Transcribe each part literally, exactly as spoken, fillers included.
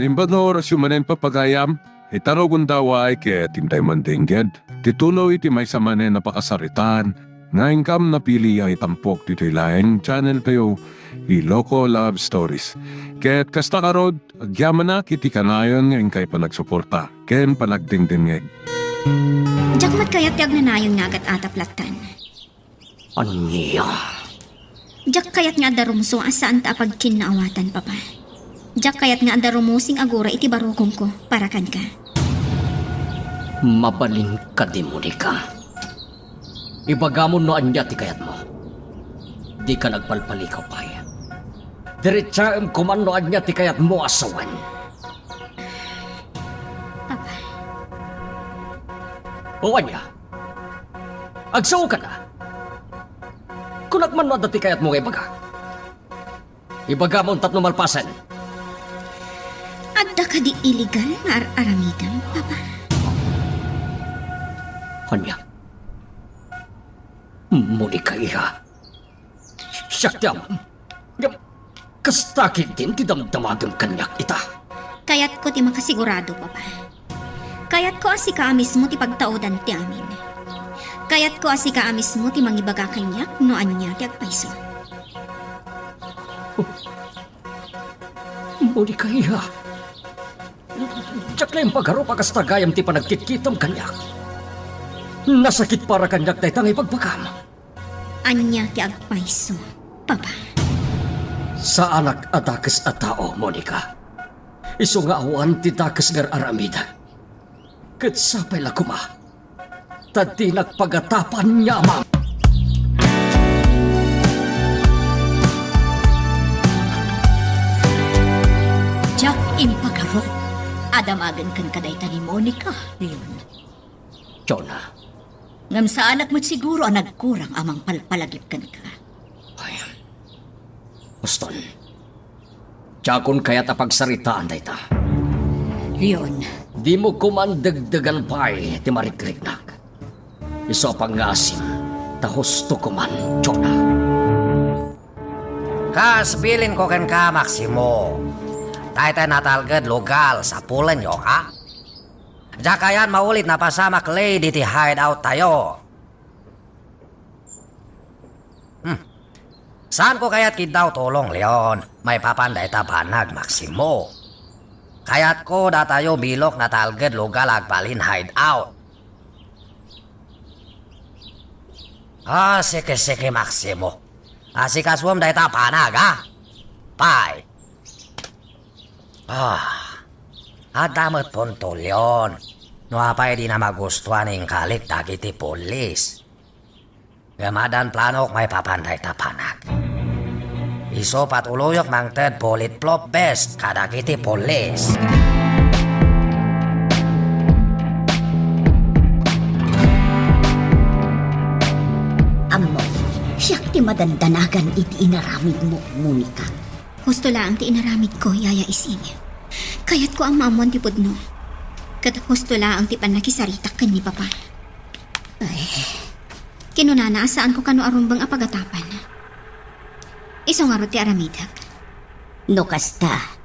Naimbag nga orasyo manen, Papa gayam, ita rugonda, ket intay mandengngeg ti tuloy iti maysa manen a pakasaritaan nga inkam napili a itampok ditoy laeng channel tayo, Iloko Love Stories. Ket kasta ngarud, agyamanak iti kanayon nga inkay panagsuporta ken panagdengdengngeg. Diak met kayat ti agnanayon nga agat-atap lattan. Ania? Diak kayat nga adda rummuso a saanta a pagkinnaawatan, Papa. Diak kayat nga adda rummusing agura iti barukongko para kenka. Mabalin kadi, Monica. Ibagamon no ania ti kayatmo. Dika nagpalpalikaw pay. Diretsaem koman no ania ti kayatmo a sawen. Papa. O ania? Agsaokan a. Kunak man no adda ti kayatmo nga ibaga. Ibagamon tapno malpasen. Adda kadi illegal nga ar-aramidem, Papa? Ania? Monica, iha. Siak ti amam. Ngem, kasta ketdin ti damdamagem kaniak ita. Kayatko ti makasigurado, Papa. Kayatko a sika a mismo ti pagtaodan ti amin. Kayatko a sika a mismo ti mangibaga kaniak no ania ti agpayso. Monica, iha. Diak la impagarup a kasta gayam ti panagkitkitam kaniak. Nasakit para kaniak dayta nga ibagbagam. Ania ti agpayso, Papa? Saanak a dakes a tao, Monica. Isu nga awan ti dakes nga ar-aramidek. Ket sapay la koma ta dinak pagatapan ni amam. Diak impagarup a damagen kenka dayta ni Monica, Leon. Jonah. Ngem saanak met siguro a nagkurang a mangpalpalagip kenka. Ay, Houston. Diakon kayat a pagsaritaan dayta. Leon. Dimo koman degdegan pay ti marikriknak. Isu a pangngaasim, ta husto koman, Jonah. Kas bilinko kenka, Maximo, dayta natalged lugal, sapulenyo, a? Diak kayat maulit napasamak lay diti hideout tayo. Hmm. Saanko kayat kiddaw tulong, Leon, maipapan dayta banag, Maximo. Kayatko datayo bilok natalged lugal agbalin hideout. Ah, sige, sige, Maximo. Asikasuem dayta banag, a? Pay. Ah, adda met punto, Leon. No apay dina magustuan, inkalik dagiti pulis. Ngem addan planok maipapan dayta banag. Isu patuloyek mangted bulletproof vest kadagiti pulis. Ammom, siak ti madandanagan iti inaramidmo, Monica. Husto laeng ti inaramidko, Yaya Ising. Kayatko a maammoan ti pudno. Ket husto laeng ti pannakisaritak ken ni Papa. Ay, kinunana a saanko kano a rumbeng a pagatapan. Isu ngarud ti aramidek. No kasta,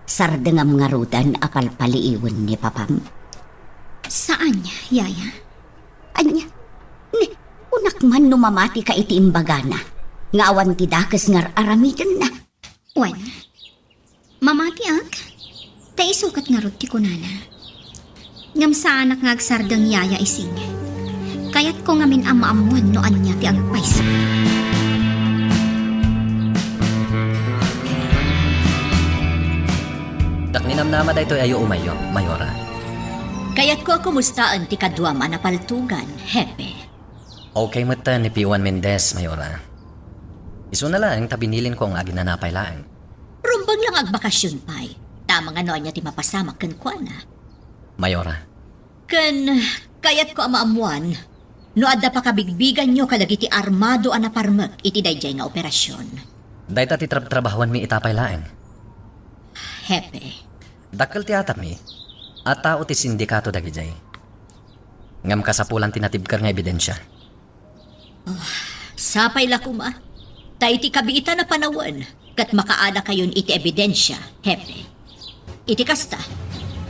sardengam ngaruden a palpaliiwen ni Papam? Saan, Yaya. Ania? Ni, kunak man no mamatika iti imbagana nga awan ti dakes nga ar-aramidenna. Wen, mamatiak, ta isu ket ngarud ti kunana. Ngem saanak nga agsardeng, Yaya Ising. Kayatko ngamin a maammoan no ania ti agpayso. Dakninamnama daytoy a yuumayyo, Mayora. Kayatko a kumustaen ti kaduam a napaltugan, Hepe. Okay met ni Piwan Mendez, Mayora. Isuna laeng ta binilinko nga aginana pay laeng. Rumbeng la nga agbakasion pay. Tama nga no ania ti mapasamak kenkuana. Mayora. Ken kayatko a maammoan no adda pakabigbiganyo kadagiti armado a naparmek iti daydiay nga operasion. Dayta ti trabtrabahuanmi ita pay laeng. Hepe. Dakkel ti atapmi a tao ti sindikato dagidiay. Ngem kasapulan ti natibker nga ebidensia. Oh, sapay la koma. Ta iti kabiitan a panawen, ket makaadakayon iti ebidensia, Hepe. Iti kasta,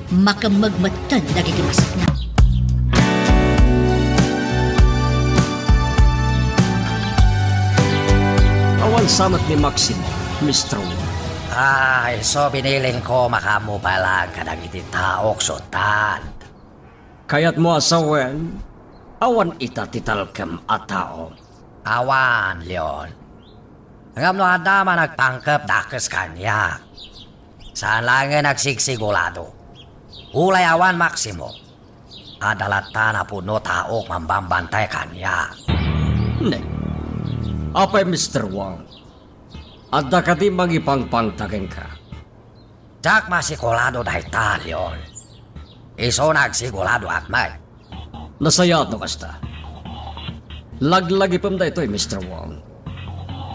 makemmeg metten dagiti masaknap. Awan sa met ni Maximo, Mister Wong. Ah, isu binilinko makaammo pay laeng kadagiti taok, Sutad. Kayatmo a sawen, awan ita ti talkem a tao? Awan, Leon. Ngem no adda man agpangkep dakes kaniak, saan laengen agsigsigurado. Ulay awan Maximo, adda latta napudno taok mambambantay kaniak. Ne, apay, Mister Wong? Adda kadi mangipangpangta kenka? Diak masigurado dayta, Leon. Isuna agsiguradoak met. Nasayaat no kasta. Laglagipem daytoy, Mister Wong.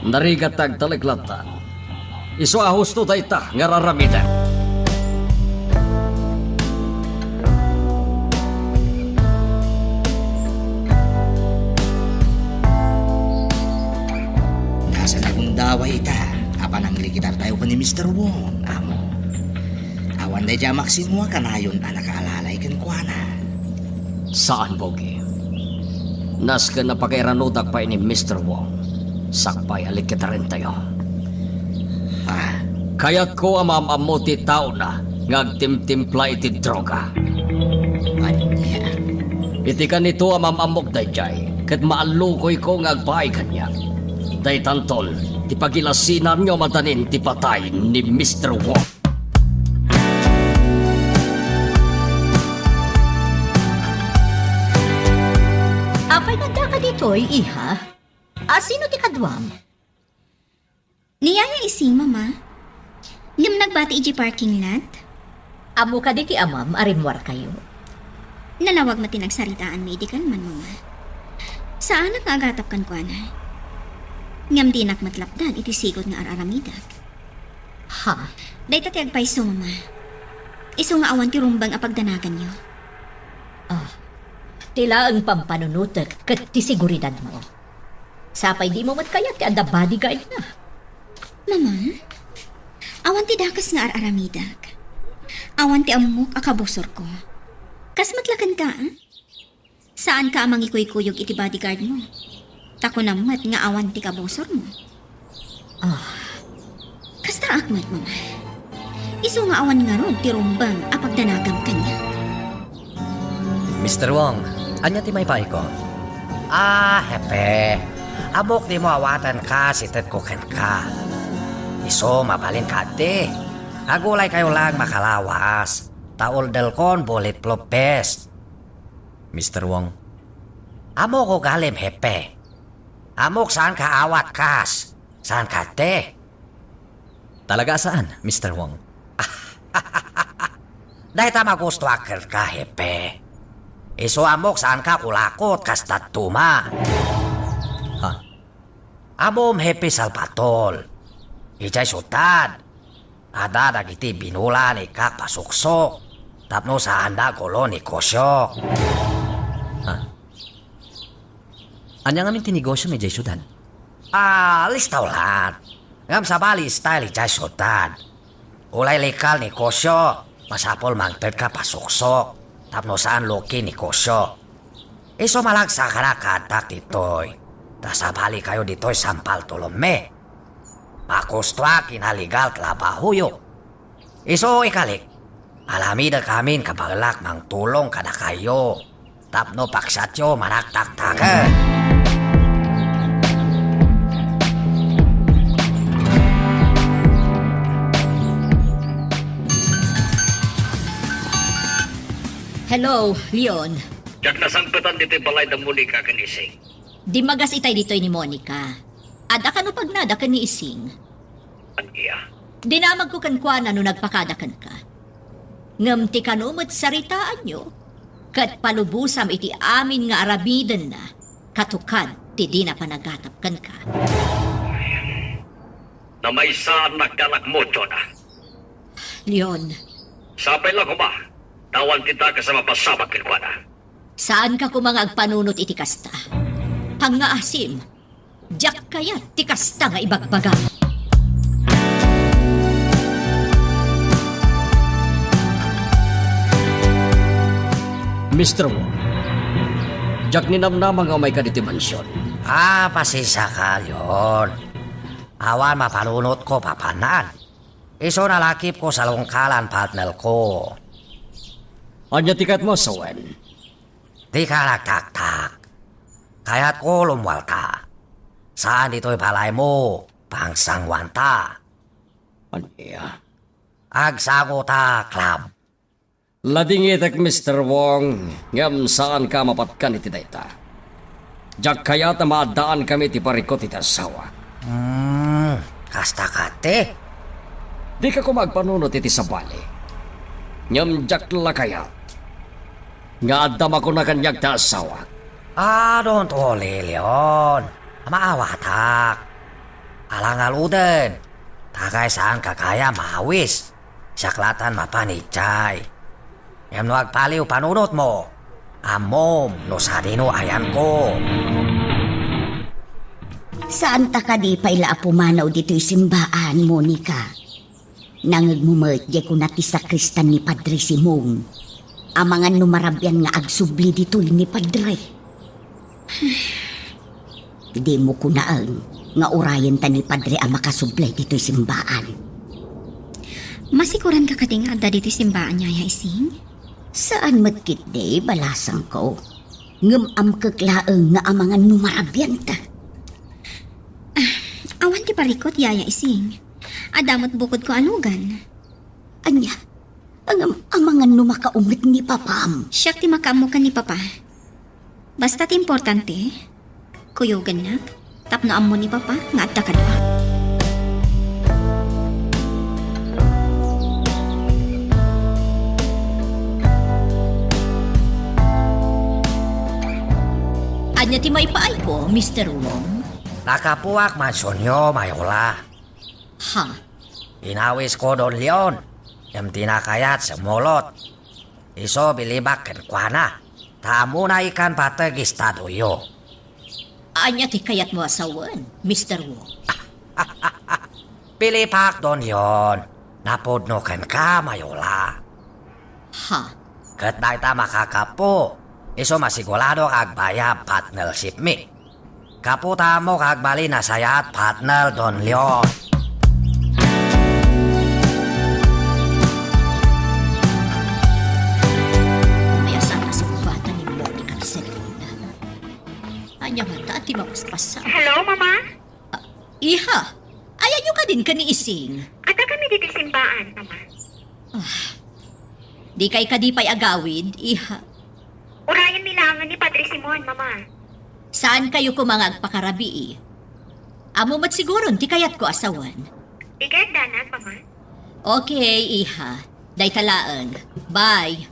Narigat ta agtalek latta. Isu a husto dayta nga ar-aramidek. Nasa nagundaway ita a pananglikitartayo ken ni Mister Wong, amo. Awan daydiay a Maximo a kanayon a nakaalalay kenkuana. Saan, Bogi. Nasken a pakairanudak pay ni Mister Wong sakbay a likitarentayo. Ha? Kayatko a maam-ammo ti taona nga agtimtimpla iti droga. Ania? Iti kanito a maam-ammok daydiay, ket maallukoyko nga agpaay kaniak. Daytanton ti pagilasinanyo madanin ti patay ni Mister Wong. Apay nga addaka ditoy, iha? A, sino ti kaduam? Ni Yaya Ising, Mama. Ngem nagbati idiay parking lot. Ammo kadi ti amam a rimmuarkayo? Nalawag met ti nagsaritaanmi idi kanman, Mama. Saanak nga agatap kenkuana. Ngem dinak met lapdan iti sigud nga ar-aramidek. Ha? Dayta ti agpayso, Mama. Isu nga awan ti rumbeng a pagdanaganyo. Ah, ti laeng pampanunotek ket ti seguridadmo. Sapay dimo met kayat ti adda bodyguard na. Mama, awan ti dakes nga ar-aramidek. Awan ti ammok a kabusorko. Kas met la kenka, a? Saanka a mangikuykuyog iti bodyguardmo. Ta kunam met nga awan ti kabusormo. Ah. Kastaak met, Mama. Isu nga awan ngarud ti rumbeng a pagdanagam kaniak. Mister Wong, ania ti maipaayko? Ah, Hepe. Ammok dimo awaten kas itedko kenka. Isu, mabalin kadi. Agulaykayo laeng makalawas. Ta uldelkon bulletproof vest. Mister Wong. Ammok ugalim, Hepe. Ammok saanka awat kas. Saanka te? Talaga a saan, Mister Wong. Dayta magustoak kenka, Hepe. Isu ammok saanka kulakot kas dadduma. Ha? Ammom, Hepe Salvatol. Idiay siudad, adda dagiti binulan ikkak pasuksok tapno saanda gulo negosio. Ha? Ania ngamin ti negosiom idiay siudad? Ah, listaw lat. Ngem sabali style idiay siudad. Ulay legal negosio, masapul mangtedka pasuksok tapno saan luki negosio. Isu malagsa kanak nga addak ditoy. Ta sabalikayo ditoy sampal tulommi. Magustoak ina legal trabahoyo. Isu ikalik, aramidek amin kabaelak mangtulong kadakayo tapno paksiatyo managtaktaket. Hello, Leon. Diak nasangpetan ditoy balay da Monica ken Ising. Dimmagas itay ditoy ni Monica. Adda kano pagnada ken ni Ising? Ania? Dinamagko kenkuana no nagpakada kenka. Ngem ti kano met saritaanyo, ket palubosam iti amin nga aramidenna, katukad ti dina panagatap kenka. Namaysaannak ti anak mo, Jonah. Leon. Sapay la koma, ta awan ti dakes a mapasabak kenkuana. Saanka koma nga agpanunot iti kasta. Pangngaasim, diak kayat ti kasta nga ibagbaga. Mister Wong, diak ninamnama nga umayka ditoy mansion. Ah, pasensiaka, Leon. Awan mapanunotko papanan. Isu nalakipko salungkalan, partnerko. Ania ti kayatmo a sawen? Dika nagtaktak. Kayatko lummuarta. Saan ditoy balaymo, pangsangoanta. Ania? Agsango ta, Club. Ladingitek, Mister Wong, ngem saanka a mapatkan iti dayta. Diak kayat a maaddaankami ti parikut iti asawa. Hmm, kasta kadi? Dika koma agpanunot iti sabali. Ngem diak la kayat nga adda makuna kaniak ti asawak. Ah, don't worry, Leon. Maawatak. Ala ngaruden. Takay saanka kaya maawis. Siak latan mapan idiay. Ngem no agpaliw panunotmo, ammom no sadino ayanko. Saanta kadi pay la a pumanaw ditoy simbaan, Monica? Nangngegmo met diay kuna ti sakristan ni Padre Simon. Amangan no marabian nga agsubli ditoy ni Padre. Dimo kunaen nga urayenta ni Padre a makasubli ditoy simbaan. Masiguranka kadi nga adda ditoy simbaan, Yaya Ising? Saan met ketdi, balasangko. Ngem amkek laeng nga amangan no marabianta. Ah, awan ti parikut, Yaya Ising. Adda met bukodko a lugan. Ania? Ngem amangan no makaunget ni papam? Siak ti makaammo ken ni papa. Basta ti importante, kuyogennak tapno ammo ni papa nga adda kaniak. Ania ti maipaayko, Mister Wong? Nakapuak mansionyo, Mayola. Ha? Inawisko, Don Leon, ngem dina kayat sumulot. Isu, bilibak kenkuana, ta ammona ikan pateg estadoyo. Ania ti kayatmo a sawen, Mister Wong? Bilibak, Don Leon, napudno kenka, Mayola. Ha? Ket dayta makakapo, isu masigurado nga agbayab partnership mi. Gapu ta ammok nga agbalin a sayaat, partner Don Leon. Mayat a sungbaten ni Monica ti cellphone-na. Ania ngata ti mapaspasa? Hello, Mama? Ah, iha, ayanyo kadin ken ni Ising? Adda kami ditoy simbaan, Mama. Ah, dikay kadi pay agawid, iha? Urayenmi laengen ni Padre Simon, Mama. Saankayo koma nga agpakarabii? Ammo met siguron ti kayatko a sawen. Dikay agdanag, Mama. Okay, iha. Dayta laeng. Bye.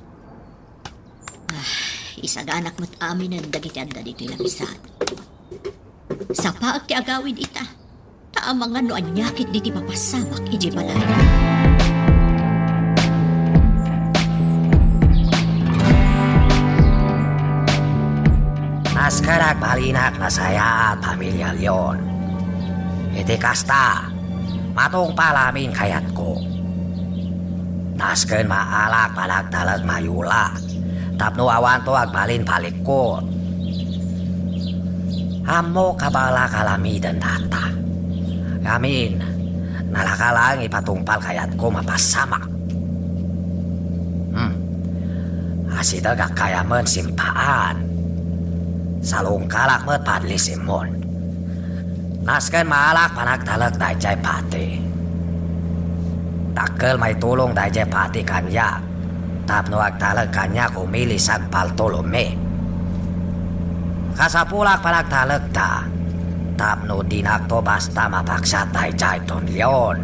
Ah, isaganak met aminen dagiti adda ditoy lamisaan. Sapaek ti agawid ita, ta amangan no ania ketdi ti mapasamak idiay balay. Nasken agbalinak a sayaat, Pamilia Leon. Iti kasta, matungpal amin kayatko. Nasken maalak panagtalek, Mayola, tapno awanto agbalin palikkut. Ammok a balak aramiden dayta. Ngamin, nalaka laeng ipatungpal kayatko mapasamak. Hmm. Asidegak kaya met simbaan. Salungkalak met, Padre Simon. Nasken maalak panagtalek daydiay pati. Dakkel maitulong daydiay pati kaniak tapno agtalek kaniak umili sagpaltulongmi. Kasapulak panagtalekda tapno dinakto basta mapaksiat daydiay Don Leon.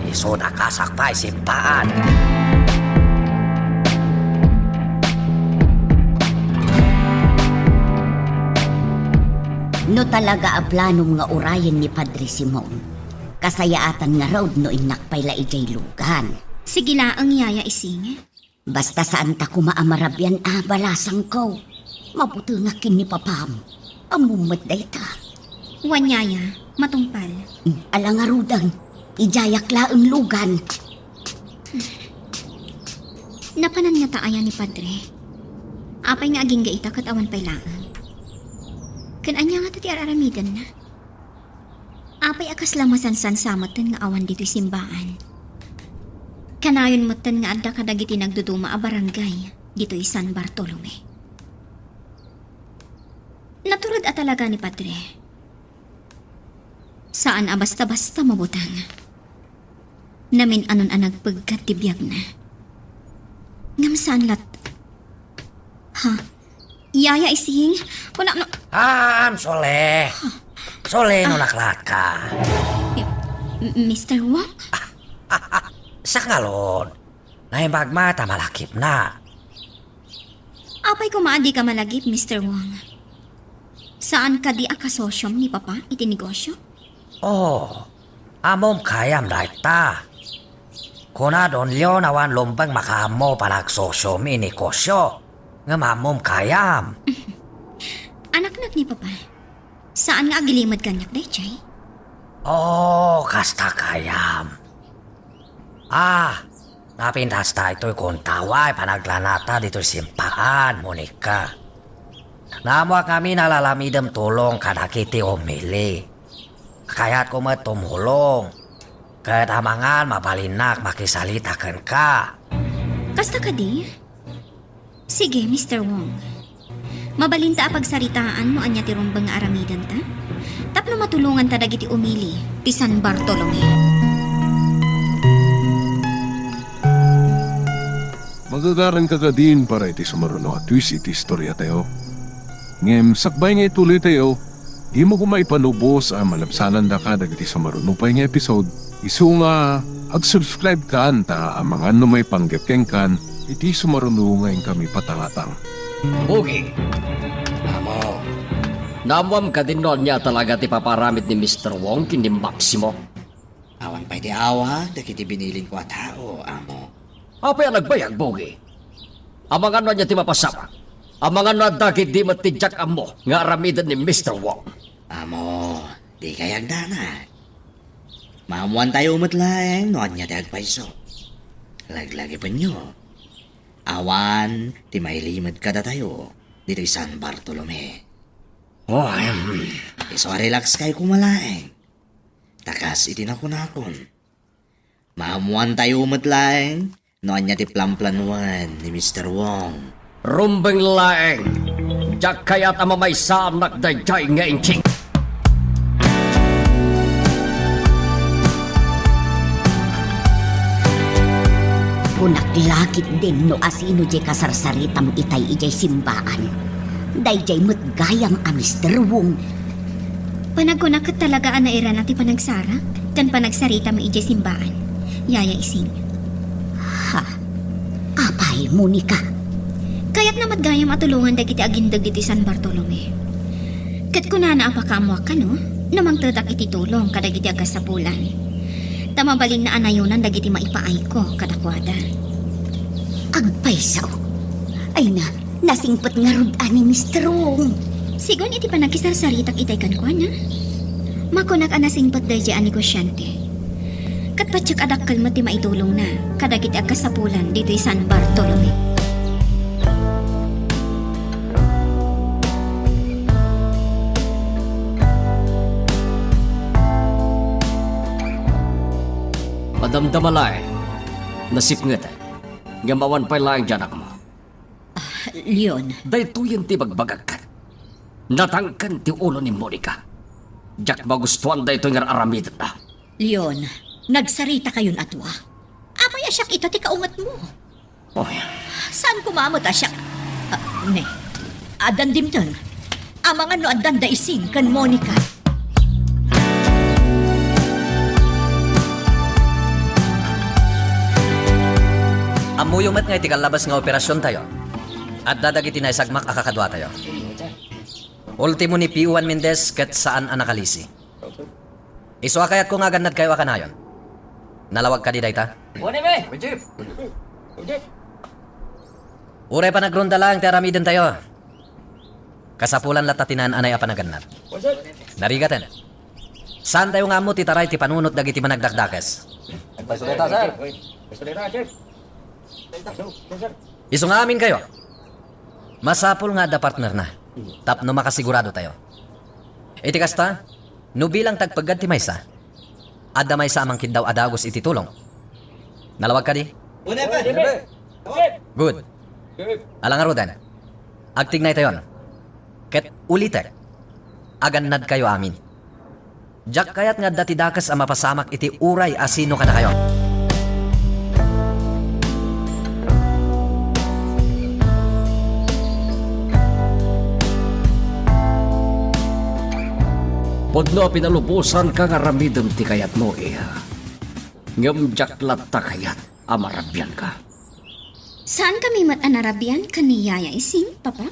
Isu dakasak pay simbaan. No talaga a planom nga urayen ni Padre Simon, kasayaatan ngarud no innak pay la idiay lugan. Sige laeng, Yaya Ising. Basta saanta koma a marabian a balasangko. Mabutengak ken ni papam. Ammom met dayta. Wen, Yaya, matungpal. Hmm, ala ngaruden. Idiayak laeng lugan. Napanan ngata aya ni Padre? Apay nga agingga ita ket awan pay laeng? Ken ania ngata ti ar-aramidenna? Apay a kasla masansansa metten nga awan ditoy simbaan? Kanayon metten nga adda kadagiti nagduduma a barangay ditoy San Bartolome. Natured a talaga ni Padre. Saan a basta-basta mabutang. Namin-anon a nagpeggat ti biagna. Ngem saan lat-, ha? Yaya Ising, kuna no. Ah, I'm Sole. Sole no Ah. naklaka. M-, Mister Wong? Sa ngalon, naimbag met a malakipna. Apay koma a dika malagip, Mister Wong? Saan kadi a kasosyom ni Papa iti negosyo? Oh, ammom kayam dayta. Kuna Don Leon awan lumbeng makaammo panagsosyomi negosyo, ngem ammom kayam. Anaknak ni Papa. Saan nga agilimud kaniak dayjay? Oh, kasta kayam. Ah, napintas daytoy kuntawa a panaglanata ditoy simbaan, Monica. Naammoak ngamin a lalamidem tulong kadagiti umili. Kayatko met tumulong. Ket amangan mabalinnak makisalita kenka. Kasta kadi? Sige, Mister Wong. Mabalinta a pagsaritaan no ania ti rumbeng nga aramidenta tapno matulonganta dagiti umili ti San Bartolome. Magagaranka kadin para iti sumaruno a twist iti istoriatayo. Ngem sakbay nga ituloytayo, dimo koma ipalubos a malabsanandaka dagiti sumaruno pay nga episode. Isu nga ag-subscribe kan ta amangan no maipanggep kenkan iti sumaruno nga inkami patangatang. Bugi. Amo. Naammoam kadin no ania talaga ti papaaramid ni Mister Wong ken ni Maximo? Awan pay ti awag dagiti binilinko a tao, amo. Apay a nagbayag, Bugi? Amangan no ania ti mapasamak? Amangan no adda ketdi met ti diak ammo nga aramiden ni Mister Wong? Amo, dikay agdanag. Maammoantayo met laeng no ania ti agpayso. Laglagipenyo. Awan ti mailimed kadatayo ditoy San Bartolome. Oh, em. Isu a relax kay koma laeng. Ta kas iti nakunakon, maammoantayo met laeng no ania ti planplanuan ni Mister Wong. Rumbeng laeng, diak kayat a mamaysaannak daydiay nga inching. Kunak la ketdin no asino diay kasarsaritam itay idiay simbaan. Daydiay met gayam a Mister Wong. Panagkunak ket talaga a nairana ti panagsarak ken panagsaritam idiay simbaan, Yaya Ising. Ha? Apay, Monica? Kayatna met gayam a tulongan dagiti agindeg ditoy San Bartolome. Ket kunana a pakaammoak kano, no mangtedak iti tulong kadagiti agkasapulan. Ta mabalinna a nayonan dagiti maipaayko kadakuada. Agpayso. Ay na, nasingpet ngarud a ni Mister Wong. Sigun iti panakisarsaritak itay kenkuana. Makunak a nasingpet daydiay a negosiante. Ket patiek a dakkel met ti maitulongna kadagiti agkasapulan ditoy San Bartolome. Madamdama laeng, nasipngetan, ngem awan pay laeng ti anakmo. Ah, Leon. Daytoyen ti ibagbagak ken. Natangken ti ulo ni Monica. Diak magustuan daytoy nga ar-aramidenna. Leon, nagsaritakayon a dua. Apay a siak ita ti kaungetmo? Oy. Saan koma met a siak? Ah, ne. Addan dimteng. Amangan no addan da Ising ken Monica. Ammoyo met nga iti kallabas nga operasiontayo, adda dagiti naisagmak a kakaduatayo. Ultimo ni P O Juan Mendez ket saan a nakalisi. Isu a kayatko nga agannadkayo a kanayon. Nalawag kadi dayta? Wen, Chief. Wen, Chief. Uray panagronda laeng ti aramidentayo, kasapulan latta ti naan-anay a panagannad. Narigaten, saantayo nga ammo ti taray ti panunot dagiti managdakdakes. Agpayso dayta, sir. Agpayso dayta, Chief. Isu nga aminkayo, Masapul nga adda partnerna, tapno makasigurado tayo. Iti kasta, no bilang tagpeggad ti maysa, adda maysa a mangkiddaw a dagus iti tulong. Nalawag kadi? Good. Ala ngaruden, agtignaytayon. Ket ulitek, agannadkayo amin. Diak kayat nga adda ti dakes a mapasamak iti uray a sino kadakayo. Pudno a pinalubosanka nga aramidem ti kayatmo, iha. Ngem diak latta kayat a marabianka. Saan kami met a narabian ken ni Yaya Ising, Papa?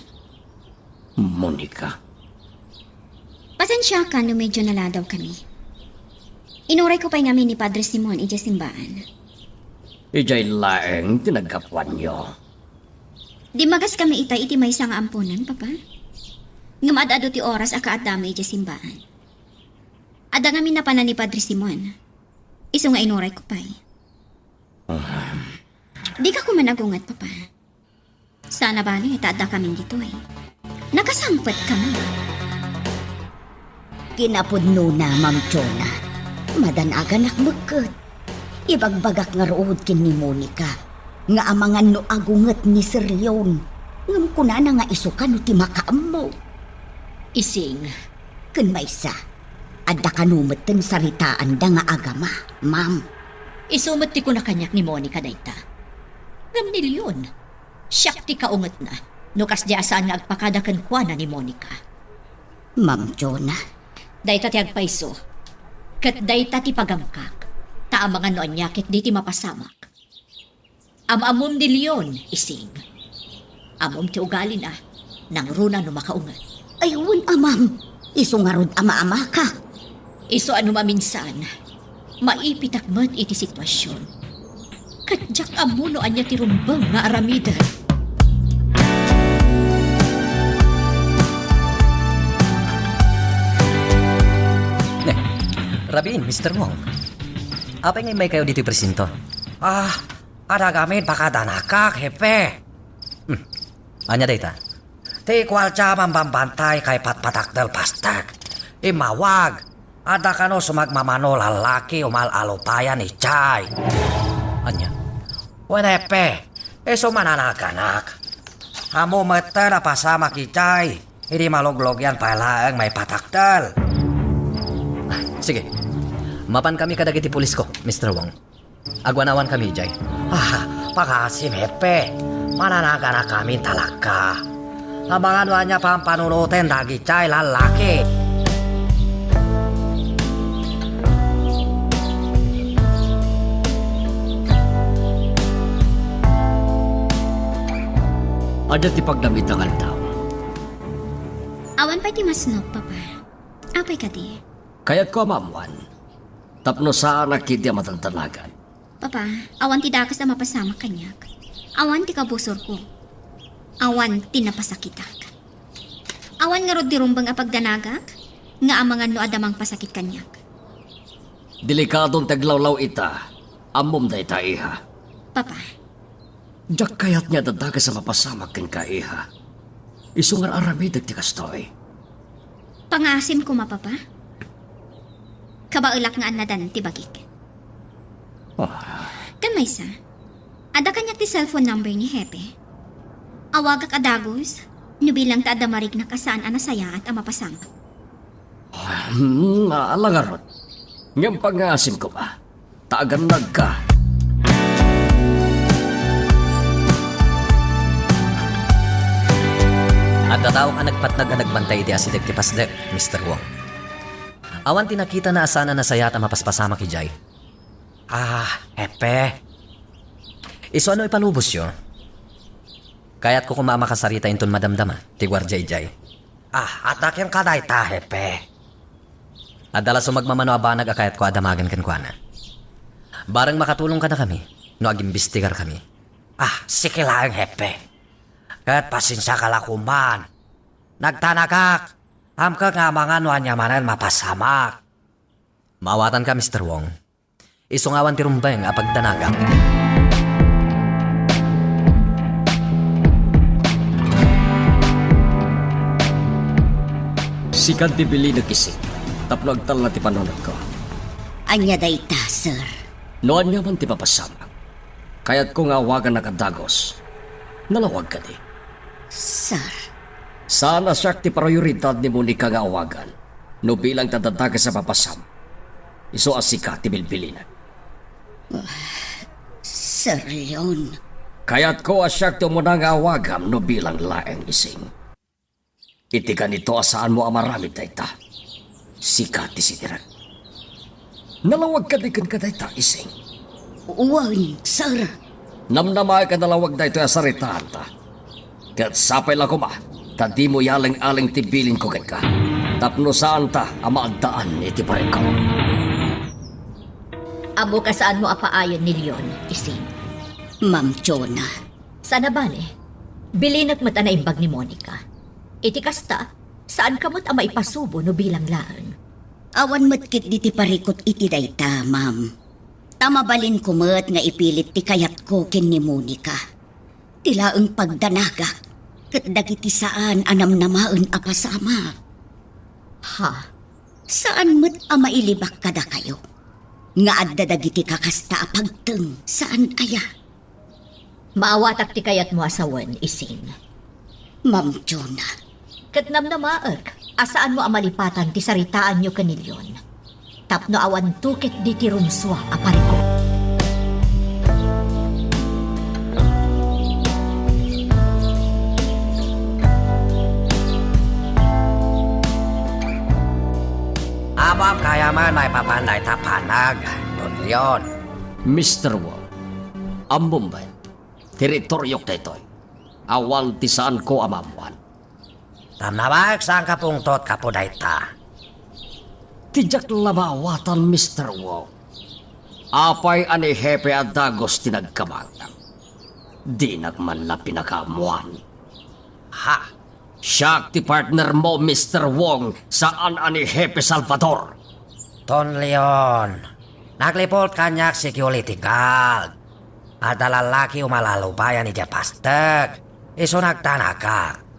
Monica. Pasensiakan no medyo naladaw kami. Inuray ko pay ngamin ni Padre Simon idiay simbaan. Idiay laeng ti naggapuanyo. Dimmagas kami itay iti maysa nga amponan, Papa. Ngem ad-adu ti oras a kaaddami idiay simbaan. Adda ngamin napanan ni Padre Simon. Isu nga inuray ko pay. Dika koma agunget, Papa. Saan a bale ta adda kamin ditoy. Nakasangpet kami. Kinapudnona, Ma'am Jonah. Madanaganak met ket. Ibagbagak ngarud ken ni Monica nga amangan no agunget ni Sir Leon. Ngem kunana nga isu kano ti makaammo. Ising. Ken maysa, adda kano metten saritaanda nga agama, ma'am. Isu met ti kuna kaniak ni Monica dayta. Ngem ni Leon, siak ti kaungetna no kasdi a saan nga agpakada kenkuana ni Monica. Ma'am Jonah. Dayta ti agpayso, ket dayta ti pagamkak, ta amangan no ania ketdi ti mapasamak. Am-ammom ni Leon, Ising. Ammom ti ugalina, nangruna no makaunget. Ay, wen a, ma'am. Isu ngarud a maamakak. Isu a no maminsan, maipitak met iti sitwasion. Ket diak ammo no ania ti rumbeng nga aramiden. Ne, rabiin, Mister Wong. Apay nga immaykayo ditoy presinto? Ah, adda ngamin pakadanakak, Hepe. Hmm. Ania dayta? Ti kuarta a mambambantay kay patpatakdel pastek. Immawag. Adda kano sumagmamano lallaki umal-alupayan idiay. Ania? Wen, Hepe, isu mananaganak. Ammo metten a pasamak idiay. Idi maluglugian pay laeng maipatakdel. Ah, sige. Mapan kami kadagiti pulisko, Mister Wong. Agwanawan kami idiay. Ah, pangngaasim, Hepe. Mananaganak kami talaga. Amangan no ania pampanunoten dagiti lallaki. Adda ti pagdamit nga aldaw. Awan pay ti masnop, Papa. Apay kadi? Kayatko a maammoan. Tapno saanak ketdi a madandanagan. Papa, awan ti dakes a mapasamak kaniak. Awan ti kabusorko. Awan ti napasakitak. Awan ngarud ti rumbeng a pagdanagak, nga amangan no adda mangpasakit kaniak. Delikadon ti aglawlaw ita. Ammom dayta, iha. Papa. Diak kayat nga adda dakes a mapasamak kenka, iha. Isu nga ar-aramidek ti kastoy. Pangngaasim koma, Papa. Kabaelak nga annadan ti bagik. Ah. Ken maysa, adda kaniak ti cellphone number ni Hepe. Awagak a dagus, no bilang ta adda mariknak a saan a nasayaat a mapasamak. Hmm, ala ngarud. Ngem pangngaasim koma, ta agannadka. Adda tao a nagpatnag a nagbantay iti asideg ti pasdek, Mister Wong. Awan ti nakitana a saan a nasayaat a mapaspasamak idiay. Ah, Hepe. Isu a no ipalubosyo, kayatko koma a makasarita inton madamdama ti guardia idiay. Ah, adda kenka dayta, Hepe. Adda la sumagmamano a banag a kayatko a damagen kenkuana. Bareng makatulong kadakami no agimbestigar kami. Ah, sige laeng, Hepe. Ket pasensiaka la koman. Nagtanagak. Amkek nga amangan no ania manen mapasamak. Maawatanka, Mister Wong. Isu nga awan ti rumbeng a pagdanagak. Sika ti bilinek, Ising, tapno agtalna ti panunotko. Ania dayta, sir? No ania man ti mapasamak, kayatko nga awagannak a dagus. Nalawag kadi? Sir. Saan a siak ti prioridad ni Monica nga awagan no bilang ti addadagus a mapasamak. Isu a sika ti bilbilinek. Sir Leon. Kayatko a siak ti umuna nga awagam no bilang laeng, Ising. Iti ganito a saanmo a maramid dayta, sika ti sidirek. Nalawag kadi kenka dayta, Ising? Wen, sir. Namnamaek a nalawag daytoy a saritaanta. Ket sapay la koma ta dimo ialeng-aleng ti bilinko kenka, tapno saanta a maaddaan iti parikko. Ammok a saanmo a paayen ni Leon, Ising. Ma'am Jonah. Saan a bale, bilinek met a naimbag ni Monica. Iti kasta, saanka met a maipasubo no bilang laeng. Awan met ketdi ti parikut iti dayta, ma'am. Ta mabalinko met nga ipilit ti kayatko ken ni Monica. Ti laeng pagdanagak ket dagiti saan a namnamaen a pasamak. Ha? Saan met a mailibak kadakayo nga adda dagiti kakasta a pagteng, saan aya? Maawatak ti kayatmo a sawen, Ising. Ma'am Jonah. Ket namnamaek a saanmo a malipatan ti saritaanyo ken ni Leon tapno awan tuket diti rumsua a parikut. Ammom, kayam a maipapan dayta a banag, Don Leon. Mister Wong, ammom met, teritoryok daytoy. Awan ti saanko a maammoan. Namnamaek, saanka pungtot gapu dayta. Ti diak la maawatan, Mister Wong. Apay a ni Hepe a dagus ti nagkamangam? Dinak man la pinakaammoan. Ha? Siak ti partnermo, Mister Wong, saan a ni Hepe Salvador. Don Leon, nagliput kaniak security guard. Adda lallaki umalalubay idiay pastek. Isu nagtanaka.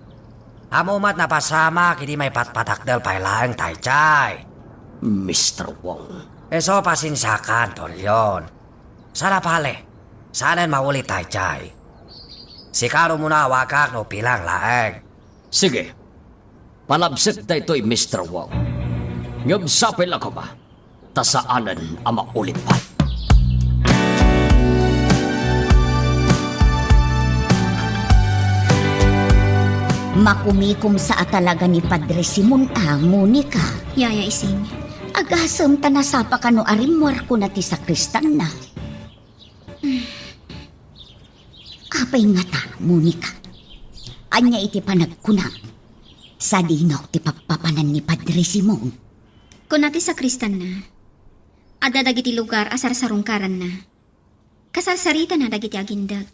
Ammom met napasamak idi maipatpatakder pay laeng daydiay. Mister Wong. Isu, pasensiakan, Don Leon. Saan a bale, saanen mauli daydiay. Sika umuna a awagak no bilang laeng. Sige. Palabsek daytoy, Mister Wong. Ngem sapay la koma ta saanen a mauli pay. Makumikomsa a talaga ni Padre Simon a, Monica. Yaya Ising. Agasem ta nasapaka no arimmuarkona ti sakristanna. Apay ngata, Monica? Ania iti panagkunam? Sadino ti pappapanan ni Padre Simon? Kuna ti sakristanna, adda dagiti lugar a sarsarungkaranna. Kasarsaritana dagiti agindeg.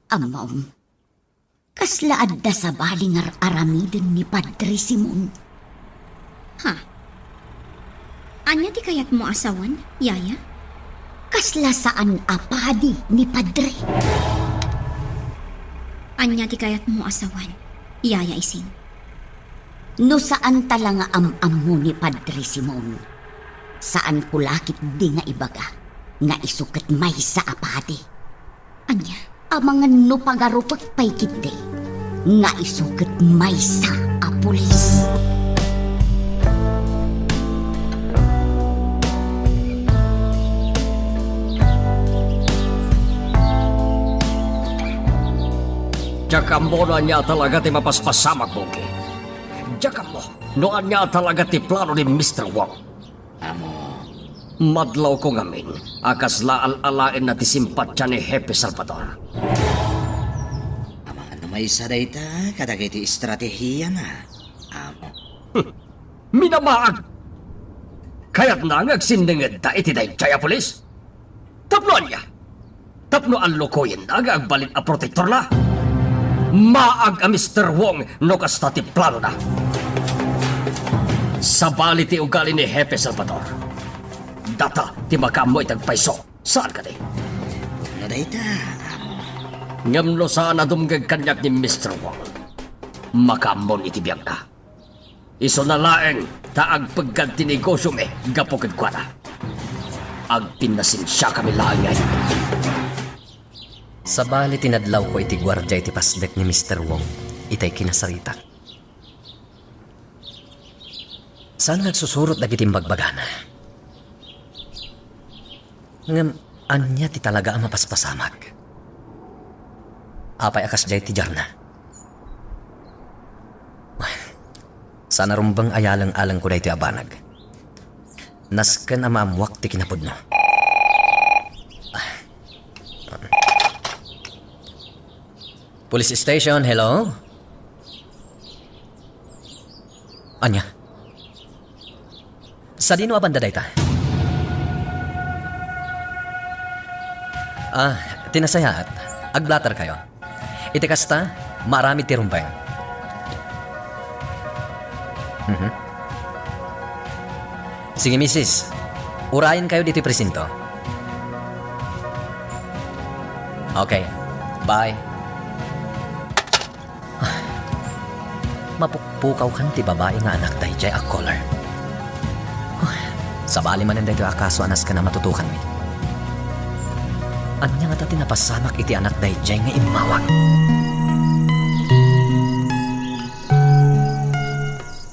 Ammom, kasla adda sabali nga ar-aramiden ni Padre Simon. Ha? Ania ti kayatmo a sawen, Yaya? Kasla saan a padi ni Padre. Ania ti kayatmo a sawen, Yaya Ising? No saan ta la nga am-ammo ni Padre Simon, saanko la ketdi nga ibaga nga isu ket maysa a padi. Ania? Amangan no pagarupek pay ketdi nga isu ket maysa a pulis. Diak ammo no ania a talaga ti mapaspasamak, Monica. Diak ammo no ania a talaga ti plano ni Mister Wong. Amo. Madlawko ngamin a kasla al-alaenna ti simpatian ni Hepe Salvador. Amangan no maysa dayta kadagiti estratehiana. Amo. Hmm. Minamaag! Kayatna nga agsinningedda iti daydiay a pulis? Tapno ania? Tapno allukoyenna nga agbalin a protektorna? Maag a Mister Wong no kasta ti planona. Sabali ti ugali ni Hepe Salvador. Data ti makaammo iti agpayso. Saan kadi? No dayta, amo. Ngem no saan a dumngeg kaniak ni Mister Wong, makaammon iti biagna. Isuna laeng ta agpeggad ti negosyomi gapu kenkuana. Agpinnasensiakami laeng ngay. Sabali, tinadlawko iti guardia iti pasdek ni Mister Wong itay kinasaritak. Saan nga agsusurot dagiti imbagbagana? Ngem ania ti talaga a mapaspasamak? Apay a kasdiay ti diarna? Saan a rumbeng a yaleng-alengko daytoy a banag. Nasken a maammoak ti kinapudno. Police station, hello? Ania? Sadino a banda dayta? Ah, ti nasayaat, agblatter kayo. Iti kasta, maaramid ti rumbeng. Mhm. Sige, misis. Urayen kayo ditoy presinto. Okay. Bye. Mapukpukaw kan ti babai nga anak daydiay a caller. Sabali manen daytoy a kaso a nasken a matutukanmi. Ania ngata ti napasamak iti anak daydiay nga immawag?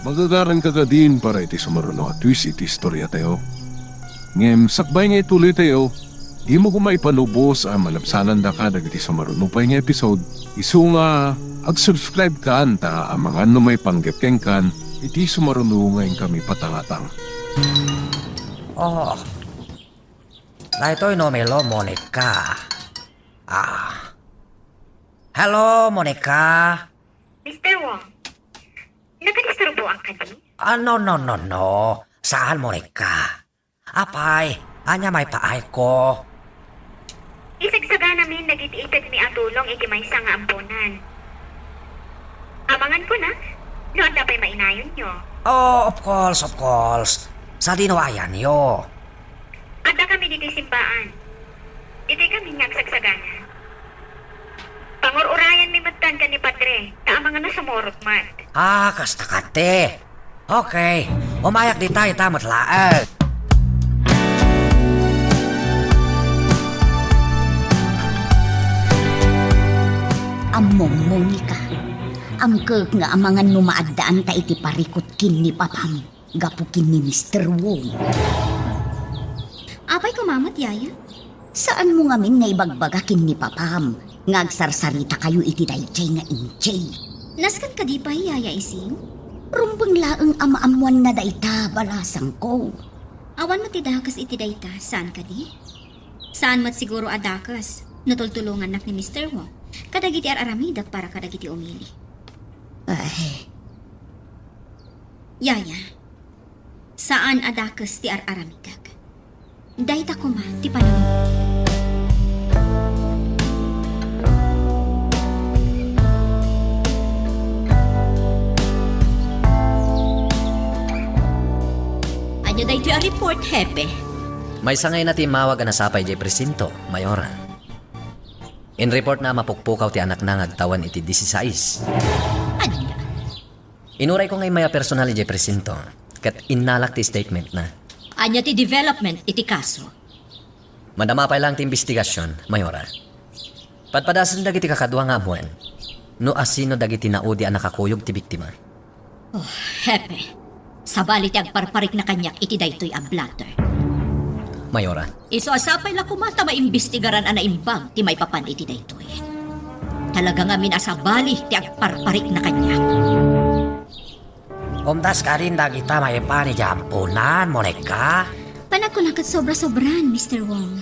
Magagaranka kadin para iti sumaruno a twist iti istoriatayo. Ngem sakbay nga ituloytayo, dimo koma ipalubos a malabsanandaka dagiti sumaruno pay nga episode, isu nga ag-subscribe kan ta amangan no maipanggep kenkan iti sumaruno nga inkami patangatang. Oh, daytoy no Melo, Monica. Ah. Hello, Monica. Mister Wong, nakadisturboan kadi? Ah, no, no, no, no. Saan, Monica? Apay, ania maipaayko? Isagsaganamin dagiti itedmi a tulong iti maysa nga amponan. Amangan ko na, no adda pay mainayonyo. Oh, of course, of course. Sadino ayanyo? Adda kami ditoy simbaan. Ditoy kami nga agsagsagana. Pangur-urayanmi metten ken ni Padre, ta amangan no sumurot met. Ah, kasta kadi. Okay, umayak dita ita met laeng. Ammom, Monica, angkek nga amangan no maaddaanta iti parikut ken ni papam gapu ken ni Mister Wong. Apay koma met, Yaya? Saanmo ngamin nga ibagbaga ken ni papam nga agsarsarita kayo iti daydiay nga injay? Nasken kadi pay, Yaya Ising? Rumbeng laeng a maammoanna dayta, balasangko. Awan met ti dakes iti dayta, saan kadi? Saan met siguro a dakes no tultulongannak ni Mister Wong kadagiti ar-aramidek para kadagiti umili. Ay. Yaya, saan a dakes ti ar-aramidek. Dayta koma ti panunot. Ania daytoy a report, Hepe? Maysa nga ina ti immawag a nasapa idiay presinto, Mayora. Inreportna a mapukpukaw ti anakna nga agtawen iti disisais. Ania? Inurayko nga immay a personal idiay presinto, ket innalak ti statementna. Ania ti development iti kaso? Madama pay laeng ti imbestigasion, Mayora. Padpadasen dagiti kakadua nga ammoen no asino dagiti naudi a nakakuyog ti biktima. Oh, Hepe, sabali ti agparparikna kaniak iti daytoy a blotter. Mayora. Isu a sapay la koma ta maimbestigaran a naimbag ti maipapan iti daytoy. Talaga ngamin a sabali ti agparparikna kaniak. Umdas kadin dagita maipan idiay amponan, Monica? Panagkuna ket sobra-sobran, Mister Wong.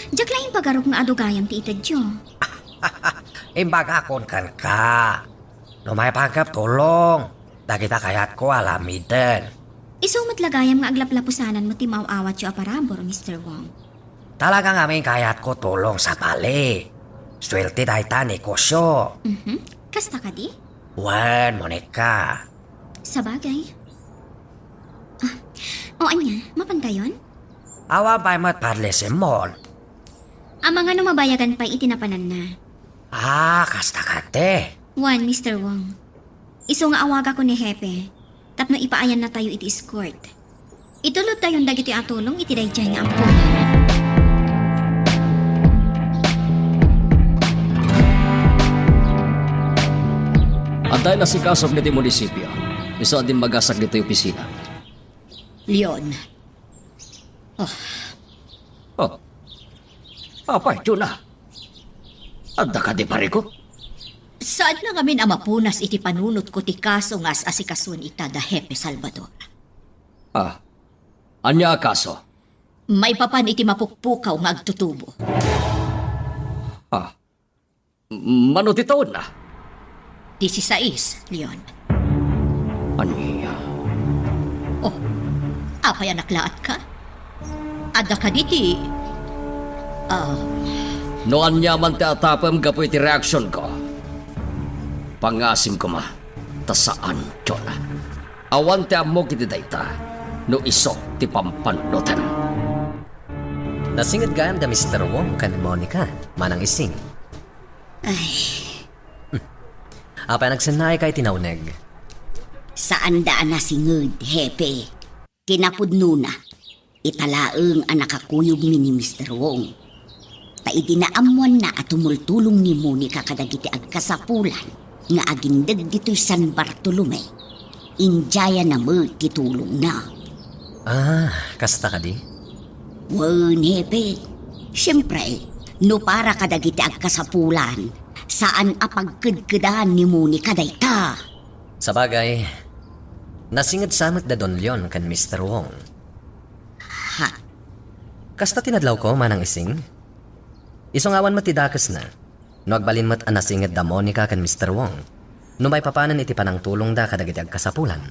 Diak la impagarok nga adu gayam ti itedyo. Imbagakon kenka. No maipanggep tulong, dagita kayatko aramiden. Isu met la gayam nga aglaplapusananmo ti maaw-awatyo a parabur, Mister Wong. Talaga ngamin kayatko tulong, sabali. Suerte dayta a negosyo. Mhm. Kasta kadi? Wen, Monica. Sabagay. Ah, o ania, mapantayon? Awan pay met padlisimmon. Amangan no mabayagan pay iti napananna. Ah, kasta kadi. Wen, Mister Wong. Isu nga awagakon ni Hepe. tapno ipaayannatayo iti escort. Itulodtayon dagitoy a tulong iti daydiay nga ampunan. Adda inasikasom ditoy munisipio. Isu a dimmagasak ditoy opisina. Leon. Oh. Oh. Apay, Jonah? Adda kadi parikut? Saanna ngamin a mapunas iti panunotko ti kaso nga as-asikasuen ita da Hepe Salvador. Ah, ania a kaso? Maipapan iti mapukpukaw nga agtutubo. Ah, mano ti taonna? Disisais, Leon. Ania? Oh, apay a naklaatka? Adda kadi ti, ah, No ania man ti atapem gapu iti reaksionko, pangasim koma, ta saan, Jonah. Awan ti ammok iti dayta no isu ti pampanunotem. Nasinged gayam da Mister Wong ken Monica, Manang Ising. Ay. Apay a nagsennaayka iti nauneg? Saanda a nasinged, Hepe. Kinapudnona, ita laeng a nakakuyogmi ni Mister Wong. Ta idi naammoanna a tumultulong ni Monica kadagiti agkasapulan nga agindeg ditoy San Bartolome, indiayanna met ti tulongna. Ah, kasta kadi? Wen, Hepe. Siempre, no para kadagiti agkasapulan, saan a pagkedkedan ni Monica dayta. Sabagay, nasinged sa met da Don Leon ken Mister Wong. Ha? Kasta ti nadlawko, Manang Ising. Isu nga awan met ti dakesna, no agbalin met a nasinged da Monica ken Mister Wong, no maipapanen iti panangtulongda kadagiti agkasapulan.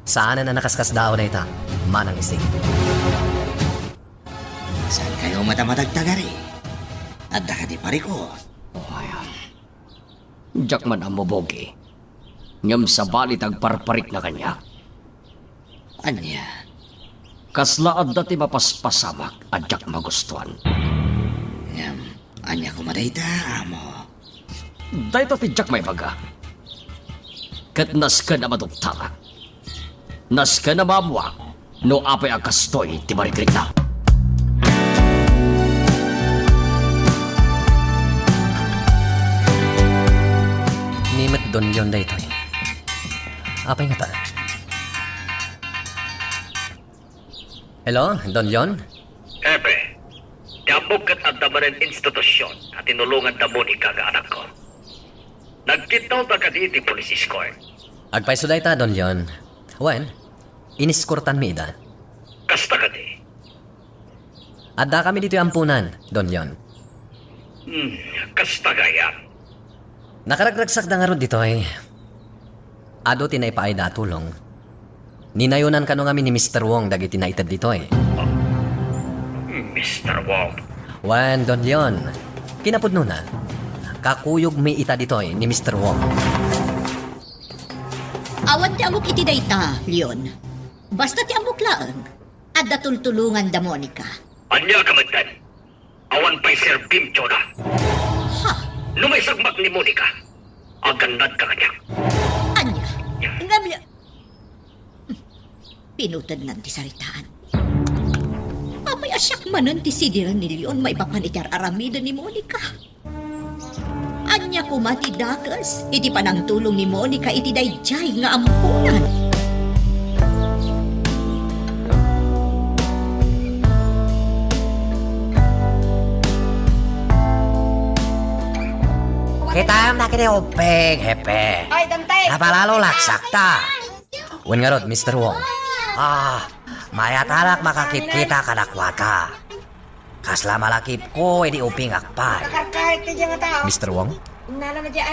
Saanen a nakaskasdaaw dayta, Manang Ising. Saankayo met a matagtagari? Adda kadi parikut? Oh, ay, ah. Diak man ammo, Bogi. Ngem sabali ti agparparikna kaniak. Ania? Kasla adda ti mapaspasamak a diak magustuan. Ngem, ania koma dayta, amo? Dayta ti diak maibaga. Ket nasken a maduktaak. Nasken a maammoak no apay a kastoy ti marikrikna. Ni met Don Leon daytoy. Apay ngata? Hello, Don Leon? Hepe, ti ammok ket adda manen institusion a tinulongan da Monica nga anakko. Nagkidnawda kadi iti police escort. Agpayso dayta, Don Leon. Wen, ineskortanmi ida. Kasta kadi? Addakami ditoy ampunan, Don Leon. Hmm, kasta gayam. Nakaragragsakda ngarud ditoy. Adu ti naipaayda a tulong. Ninayonan kano ngamin ni Mister Wong dagiti naited ditoy. Mister Wong? Wen, Don Leon. Kinapudnona, kakuyogmi ita ditoy ni Mister Wong. Awan ti ammok iti dayta, Leon. Basta ti ammok laeng, adda tultulongan da Monica. Ania ka metten? Awan pay serbim, Jonah. Ha? No maisagmak ni Monica, agannadka kaniak. Ania? Ngem ya-, pinutednan ti saritaan. Apay a siak manen ti sidiren ni Leon maipapan iti ar-aramiden ni Monica? Ania koma ti dakes iti panangtulong ni Monica iti daydiay nga ampunan? Kitam na kini ubbing, Hepe. Ay, Dante! Napalalo laksakta. Wen ngarud, Mister Wong. Ah, mayat a makakipkita kadakuada. Kasla malakipko idi ubbingak pay. Mister Wong?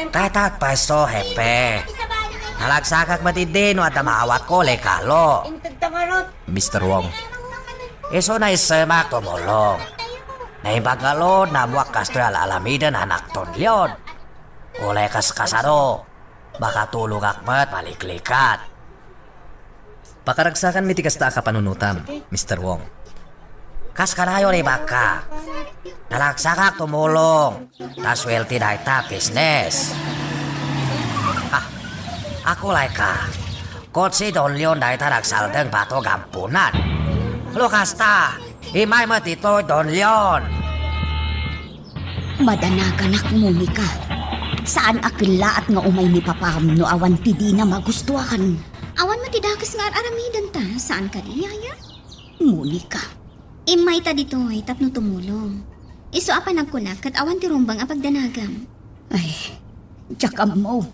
Dayta agpayso, Hepe. Nalagsakak met idi no adda maawatko, lekalo. Mister Wong. Isu naissemak tumulong. Naimbag ngarud, naammoak kastoy a laalamiden anakton, Leon. Uray kaskasano, makatulongak met maliklikat. Pakaragsakanmi ti kasta a kapanunotam, Mister Wong. Kas kanayon, ibagka. Nalagsakak tumulong. Ta suerte dayta business. Ah, akulayka. Ket si Don Leon dayta nagsaldeng bato gaammonan. No kasta, immay met ditoy, Don Leon. Madanaganak, Monica. Saan a kellaat nga umay ni papam no awan ti dina magustuan. Awan met ti dakes nga ar-aramidenta, saan kadi, Yaya? Monica. Immayta ditoy tapno tumulong. Isu a panagkunak ket awan ti rumbeng a pagdanagam. Ay, diak ammo.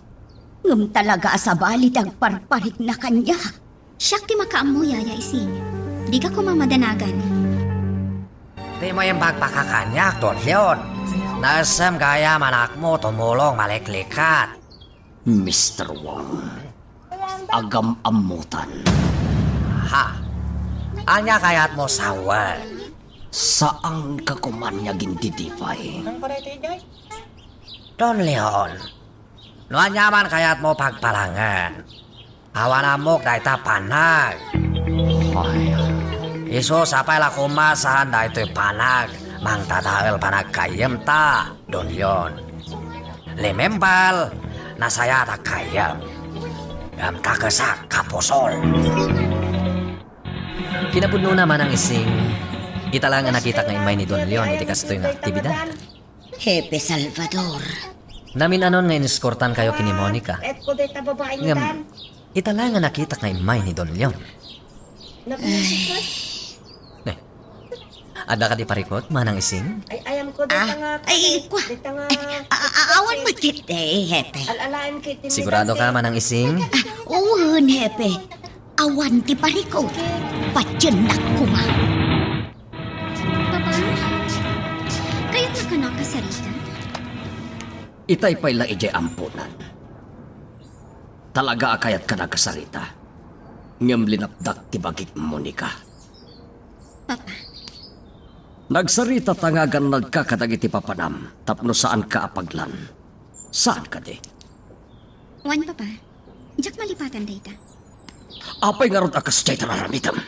Ngem talaga a sabali ti agparparikna kaniak. Siak ti makaammo, Yaya Ising. Dika koma madanagan. Dimo imbagbaga kaniak, Don Leon. Naessem gayam a anakmo tumulong maliklikat. Mister Wang, agam-ammotan. Ha? Ania kayatmo sawen? Saanka koma nga agindidipay. Don Leon, no ania man kayatmo pagpalangen, awan ammok dayta panag. Ay. Isu sapay la koma saan daytoy panag, mangdadael panaggayyemta, Don Leon. Remember, nasayaat a gayyem. Ngem dakesak, kapusol. Kinapudnona, Manang Ising, ita la nga nakitak nga immay ni Don Leon iti kastoy nga aktibidad. Hepe Salvador. Namin-anon nga ineskortankayo ken ni Monica. Ngem, ita la nga nakitak nga immay ni Don Leon. Eh. Adda kadi parikut, Manang Ising? Ah, ay, kua. Ay, a-, a-, awan met ket, eh, Hepe. Sigurado ka, Manang Ising? Ah, wen, Hepe. Awan ti parikut. Patiennak koma. Papa, kayatnak a kasarita? Itay pay la idiay ammonan. Talaga a kayatka a kasarita. Ngem linapdak ti bagik, Monica. Papa. Nagsaritata nga agannadka kadagiti papanam tapno saanka a paglan. Saan kadi? Wen, Papa. Diak malipatan dayta. Apay ngarud a kasdiay ti ar-aramidem?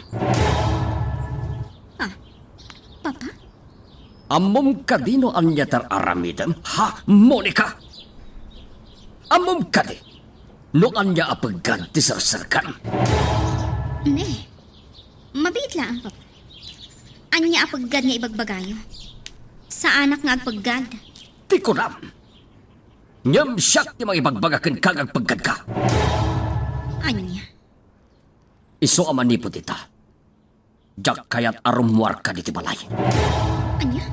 Ah, Papa? Ammom kadi no ania ti ar-aramidem? Ha, Monica? Ammom kadi no ania a peggad ti serserkam? Ne, mabiit laeng, Papa. Ania a peggad nga ibagbagayo? Saanak nga agpeggad. Ti kunam. Ngem siak ti mangibagbaga kenka nga agpeggadka. Ania? Isu a manipud ita, diak kayat a rummuarka ditoy balay. Ania?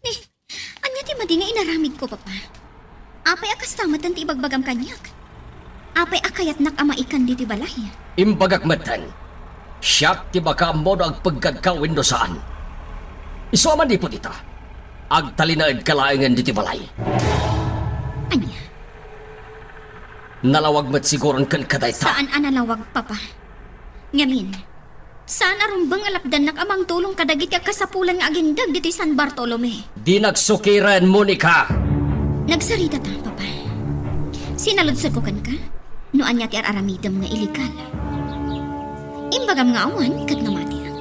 Ni, ania ti madi nga inaramidko, Papa? Apay a kasta met ti ibagbagam kaniak? Apay a kayatnak a maikan ditoy balay? Imbagak metten, siak ti makaammo no agpeggadka wenno saan. Isu a manipud ita, agtalinaedka laengen ditoy balay. Ania? Nalawag met siguron kenka dayta. Saan a nalawag, Papa. Ngamin, saan a rumbeng a lapdannak a mangtulong kadagiti agkasapulan nga agindeg ditoy San Bartolome. Di nagsukiren, Monica! Nagsaritata, Papa. Sinaludsodko kenka no ania ti ar-aramidem nga illegal. Imbagam nga awan ket namatiak.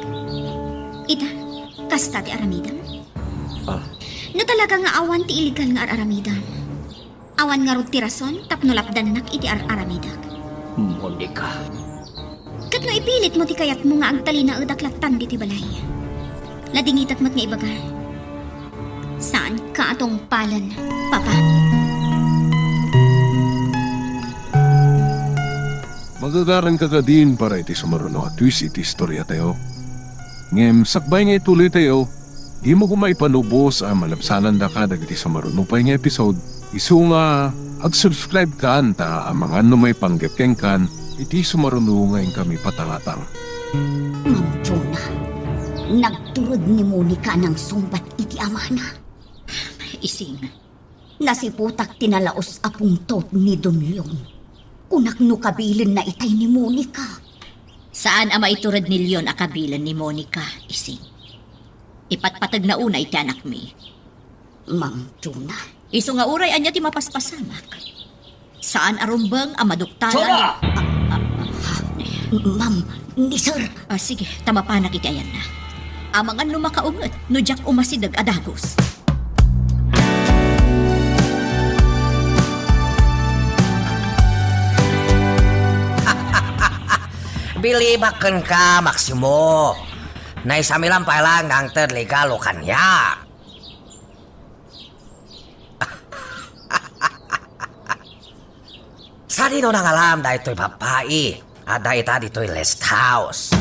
Ita, kasta ti aramidem? Ah. No talaga nga awan ti illegal nga ar-aramidem, awan ngarud ti rason tapno lapdannak iti ar-aramidek. Monica. Ket no ipilitmo ti kayatmo nga agtalinaedak lattan ditoy balay, ladingitak met nga ibaga, saanka a tungpalen, Papa. Magagaranka kadin para iti sumaruno a twist iti istoriatayo. Ngem sakbay nga ituloytayo, dimo koma ipanubos a malabsanandaka dagiti sumaruno pay nga episode. Isu nga, ag-subscribe kan ta amangan no maipanggep kenkan iti sumaruno nga inkami patangatang. Ma'am Jonah, nagtured ni Monica a nangsungbat iti amana. Ising, nasiputak ti nalaus a pungtot ni Don Leon. Kunak no kabilenna itay ni Monica. Saan a maitured ni Leon a kabilen ni Monica, Ising. Ipatpategna unay ti anakmi. Ma'am Jonah. Isu nga uray ania ti mapaspasamak. Saan a rumbeng a maduktalan. Jonah! Ah, ah, ah. Ma'am, ni sir. Ah, sige, ta mapanak iti ayanna. Amangan no makaunget, no diak umasideg a dagus. Bilibak kenka, Maximo. Naisamilan pay laeng nga angted legalo kaniak. Sadino nangalam daytoy babai a adda ita ditoy rest house?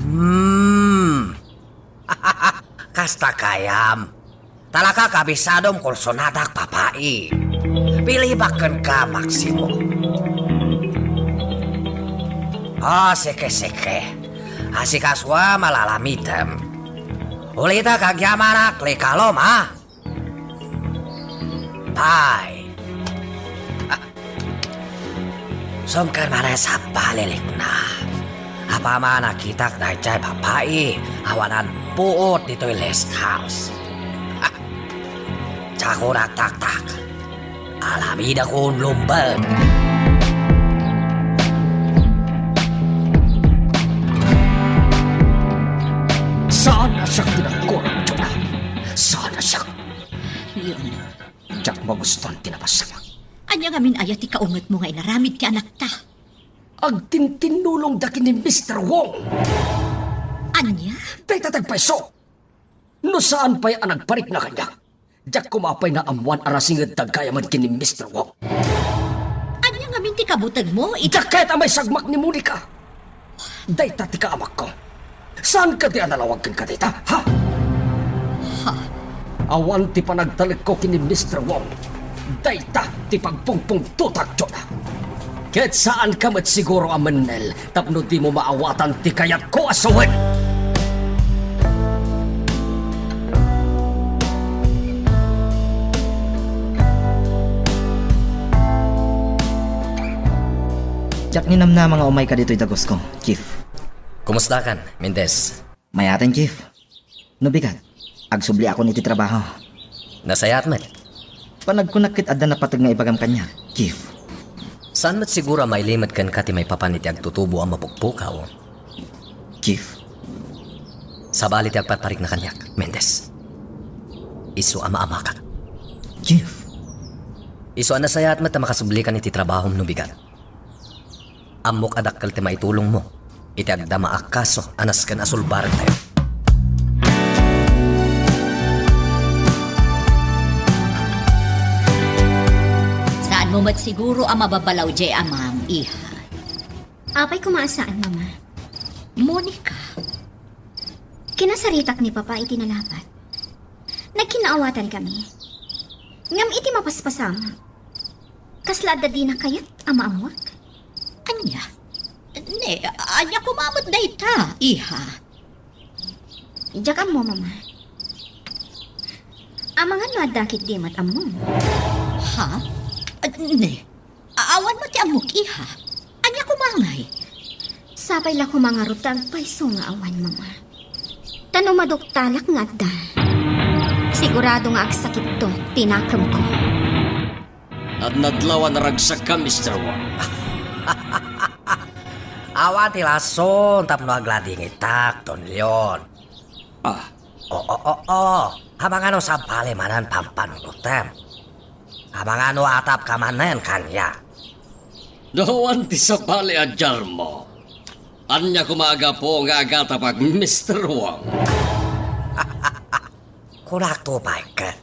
Hmm. Kasta kayam. Talaga kabisadom kursonadak babai. Bilibak kenka, Maximo. Ah, sige, sige. Asikasuam a lalamidem. Ulitek agyamanak, legalom, ha? Bye. Sumker manen sa balilikna. Apaman nakitak daydiay babai, awanan puot ditoy rest house. Diak unagtaktak. Alamidakon lumbeng. Saan a siak ti nagkuram, Jonah? Saan a siak? Leon. Diak magustuan ti napasamak. Ania ngamin aya ti kaungetmo nga inaramid ti anakta? Agtintinnulongda ken ni Mister Wong. Ania? Dayta ti agpayso. No saan pay a nagparikna kaniak, diak koma pay naammoan a nasingedda gayamen ken ni Mister Wong. Ania ngamin ti kabutegmo iti... Diak kayat a maisagmak ni Monica. Dayta ti kaamakko. Saan kadi a nalawag kenka dayta, ha? Ha? Awan ti panagtalekko ken ni Mister Wong. Dayta ti pagpungpungtotak, Jonah. Ket saanka met siguro a mennel tapno dimo maawatan ti kayatko a sawen. Diak ninamnama nga umayka ditoy dagusko, Chief. Kumustakan, Mendez? Mayaten, Chief. No bigat, agsubliakon iti trabaho. Nasayaat met. Panagkunak ket adda napateg nga ibagam kaniak, Chief. Saan met siguro a mailimed kenka ti maipapan iti agtutubo a mapukpukaw? Chief. Sabali ti agparparikna kaniak, Mendez. Isu a maamakak. Chief. Isu a nasayaat met a makasublikan iti trabahom no bigat. Ammok a dakkel ti maitulongmo iti agdama a kaso a nasken a sulbarentayo. Saanmo met siguro a mababalaw diay amam, iha. Apay koma a saan, Mama? Monica. Kinasaritak ni Papa iti nalapat. Nagkinaawatanmi. Ngem iti mapaspasamak, kasla adda dina kayat a maammoak? Ania? Ne, ania koma met dayta, iha? Diak ammo, Mama. Amangan no adda ketdi met ammom. Ha? Ne, a-, awan met ti ammok, iha. Ania koma ngay? Sapay la koma ngarud ta agpayso nga awan, Mama. Ta no maduktalak nga adda, sigurado nga agsakitto ti nakemko. Nadnadlaw a naragsakka, Mister Wong. Awan ti rason tapno agladingitak, Don Leon. Ah. Oo, oo. Amangan no sabali manen pampanunotem. Amangan no atapka manen kaniak. No awan ti sabali a diarmo, ania koma a gapu nga agatapak, Mister Wong? Kunak to pay ket.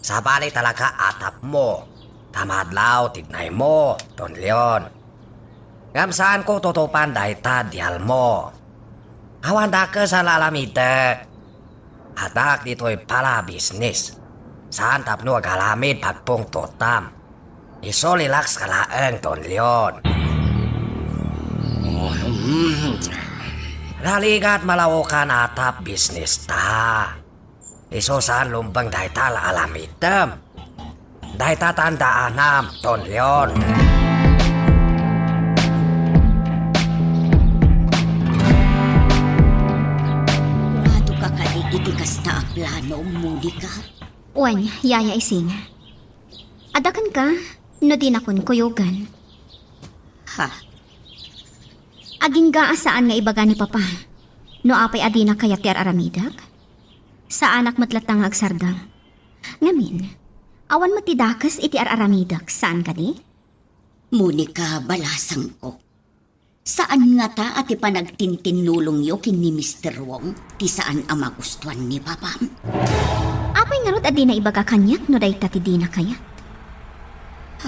Sabali talaga atapmo, ta madlaw ti tinaymo, Don Leon. Ngem saanko tutupan dayta dialmo. Awan dakes a lalamidek. Addak ditoy pala business. Saan tapno agaramid pagpungtotam. Isu relax ka laeng, Don Leon. Naligat malaokan atap business ta. Isu saan lumbeng dayta la aramidem. Dayta tandaanam, Don Leon. Sigurado ka kadi iti kasta a plano, Monica? Wen, Yaya Ising. Adda kenka, no dinakon kuyogan. Ha? Agingga a saan nga ibaga ni Papa. No apay a dina kayat ti ar-aramidek? Saanak met latta nga agsardeng. Ngamin, awan met ti dakes iti ar-aramidek, saan kadi? Monica, balasangko. Saan ngata a ti panagtintinnulongyo ken ni Mister Wong ti saan a magustuan ni Papam? Apay ngarud a dina ibaga kaniak no dayta ti dina kayat?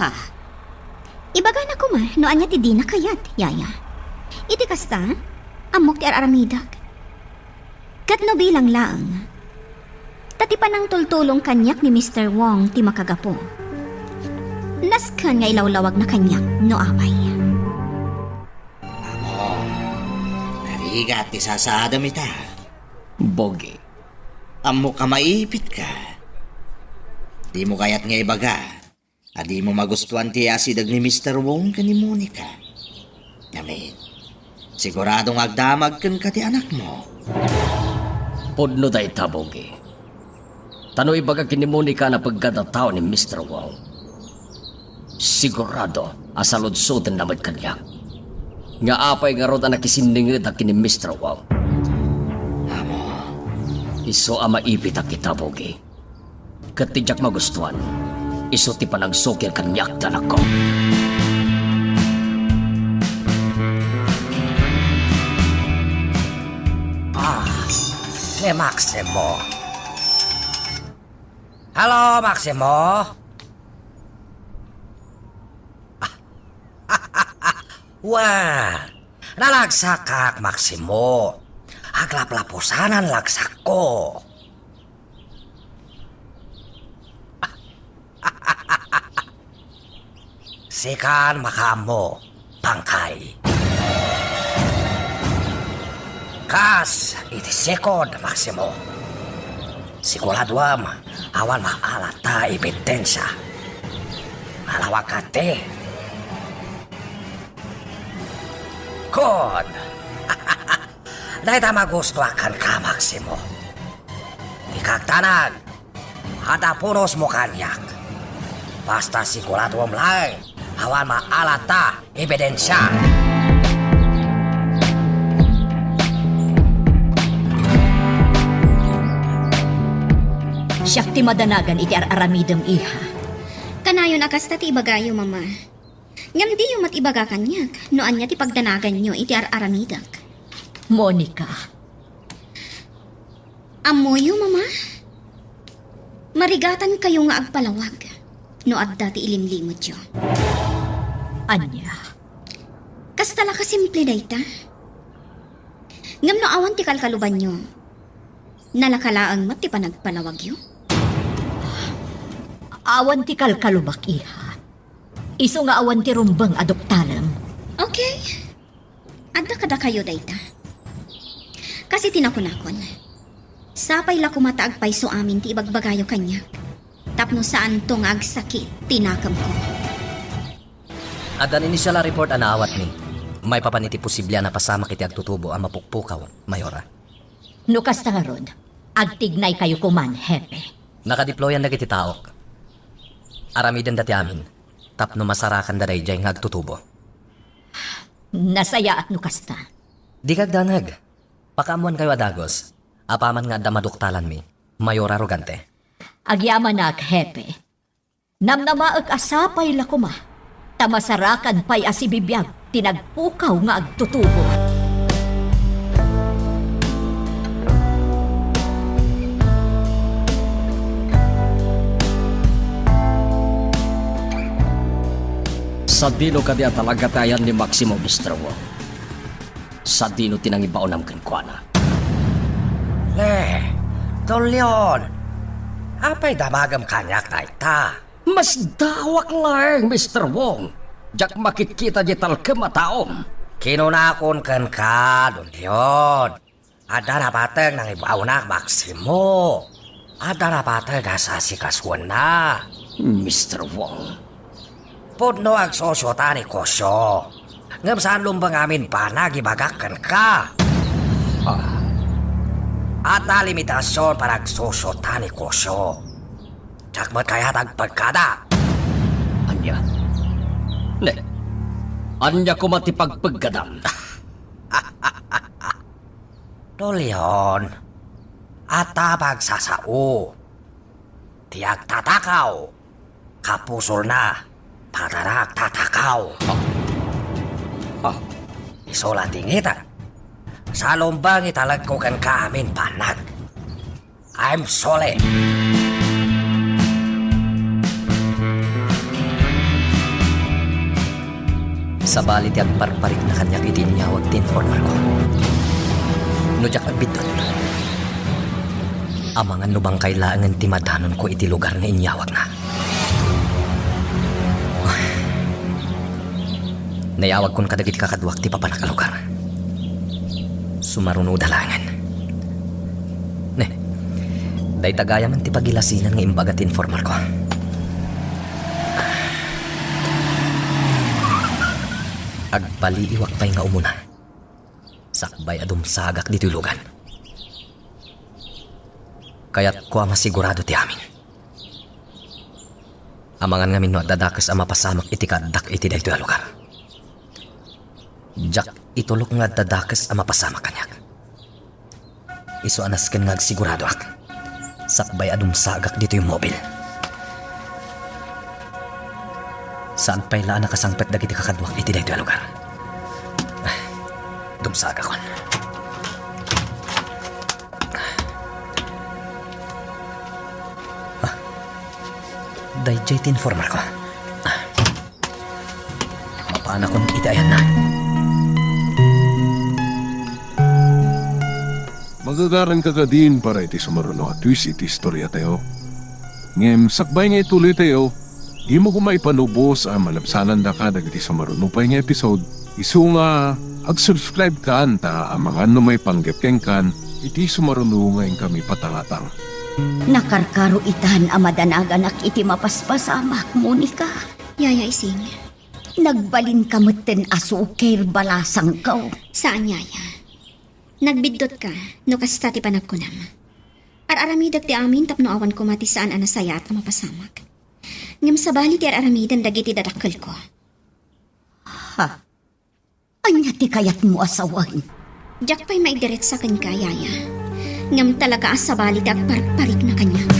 Ha? Ibagana koma no ania ti dina kayat, Yaya. Iti kasta, ammok ti ar-aramidek. Ket no bilang laeng, ta ti panangtultulong kaniak ni Mister Wong ti makagapu, nasken nga ilawlawagna kaniak no apay. Amo, narigat ti sasaadam ita. Bogi. Ammok a maipitka. Dimo kayat nga ibaga a dimo magustuan ti asideg ni Mister Wong ken ni Monica. Ngamin, sigurado nga agdamag kenka ti anakmo. Pudno dayta, Bogi. Ta no ibaga ken ni Monica a napeggad a tao ni Mister Wong, sigurado a saludsodenna met kaniak. Nga apay ngarud a nakisinninged a ken ni Mister Wong? Amo, isu a maipitak ita, Bogi. Ket ti diak magustuan, isu ti panagsukir kaniak ti anakko. Ah, ni Maximo. Hello, Maximo? Wen, nalagsakak, Maximo. Aglaplapusanan lagsakko. Sikan makaammo, pangkay. Kas iti sikod, Maximo. Siguraduam awan maalatta ebidensia. Nalawag kadi. Good. Dayta magustuak kenka, Maximo. Dika agdanag. Adda punosmo kaniak. Basta siguraduem laeng awan maalatta ebidensia. Siak ti madanagan iti ar-aramidem, iha. Kanayon a kasta ti ibagayo, Mama. Ngem diyo met ibaga kaniak no ania ti pagdanaganyo iti ar-aramidek. Monica. Ammoyo, Mama? Marigatankayo nga agpalawag no adda ti ilimlimedyo. Ania? Kasta la kasimple dayta. Ngem no awan ti kalkalubanyo, nalaka laeng met ti panagpalawagyo? Awan ti kalkalubak, iha. Isu nga awan ti rumbeng a duktalem. Okay. Adda kadakayo dayta. Kas iti nakunakon, sapay la koma ta agpayso amin ti ibagbagayo kaniak, tapno saanto nga agsakit ti nakemko. Adda initial a report a naawatmi maipapan iti posible a napasamak iti agtutubo a mapukpukaw, Mayora. No kasta ngarud, agtignaykayo koman, Hepe. Nakadeployan dagiti taok. Aramidenda ti amin tapno masarakanda daydiay nga agtutubo. Nasayaat no kasta. Dika agdanag. Pakaammoankayo a dagus. Apaman nga adda maduktalanmi, Mayor Arrogante. Agyamanak, Hepe. Namnamaek a sapay la koma, ta masarakan pay a sibibiag ti nagpukaw nga agtutubo. Sadino kadi a talaga ti ayan ni Maximo, Mister Wong? Sadino ti nangibaonam kenkuana? Le, Don Leon, apay damagem kaniak dayta? Masdawak laeng, Mister Wong. Diak makitkita diay talkem a taom. Kinunakon kenka, Don Leon. Adda napateg nangibaonak, Maximo. Adda napateg a sasikasuenna. Mister Wong. Pudno agsusuta ni Kosyo. Ngem saan lumbeng amin banag ibagak kenka. Ah. Adda limitasion panagsusuta ni Kosyo. Diak met kayat agpeggada. Ania? Ne, ania koma ti pagpeggadam? Don Leon, adda pagsasao. Ti agtatakaw, kapusolna, Adda agtatakaw. Ah. Isu la ti ngitek. Salumbeng iti talekko kenka amin bannag. I'm Sole. Sabali ti agparparikna kaniak iti inyawag ti informer ko. No diak agbiddut, amangan no bangkay laengen ti madanonko iti lugar nga inyawagna. Nayawagkon kadagiti kakaduak ti papanak a lugar. Sumarunoda laengen. Ne, dayta gayam ti pagilasinan nga imbaga ti informer ko. Agbaliiwak pay nga umuna. Sakbay a dumsagak ditoy lugan. Kayatko a masigurado ti amin. Amangan ngamin no adda dakes a mapasamak iti kaaddak iti daytoy a lugar. Diak itulok nga adda dakes a mapasamak kaniak. Isu a nasken nga agsiguradoak. Sakbay a dumsagak ditoy mobil. Saan pay la a nakasangpet dagiti kakaduak iti daytoy a lugar. Dumsagakon. Ah, daydiay ti informer ko. Ah, mapanakon iti ayanna. Magagaranka kadin para iti sumaruno a twist iti istoriatayo. Ngem sakbay nga ituloytayo, dimo koma ipanubos a malabsanandaka dagiti sumaruno pay nga episode, isu nga ag-subscribe kan ta amangan no maipanggep kenkan iti sumaruno nga inkami patangatang. Nakarkaro itan a madanaganak iti mapaspasamak, Monica. Yaya Ising. Nagbalinka metten a suker balasangko. Saan, Yaya. Nagbiddutka no kasta ti panagkunam. Ar-aramidek ti amin tapno awan koma ti saan a nasayaat a mapasamak. Ngem sabali ti ar-aramiden dagiti dadakkelko. Ha? Ania ti kayatmo a sawen? Diak pay maidiretsa kenka, Yaya. Ngem talaga a sabali ti agparparikna kaniak.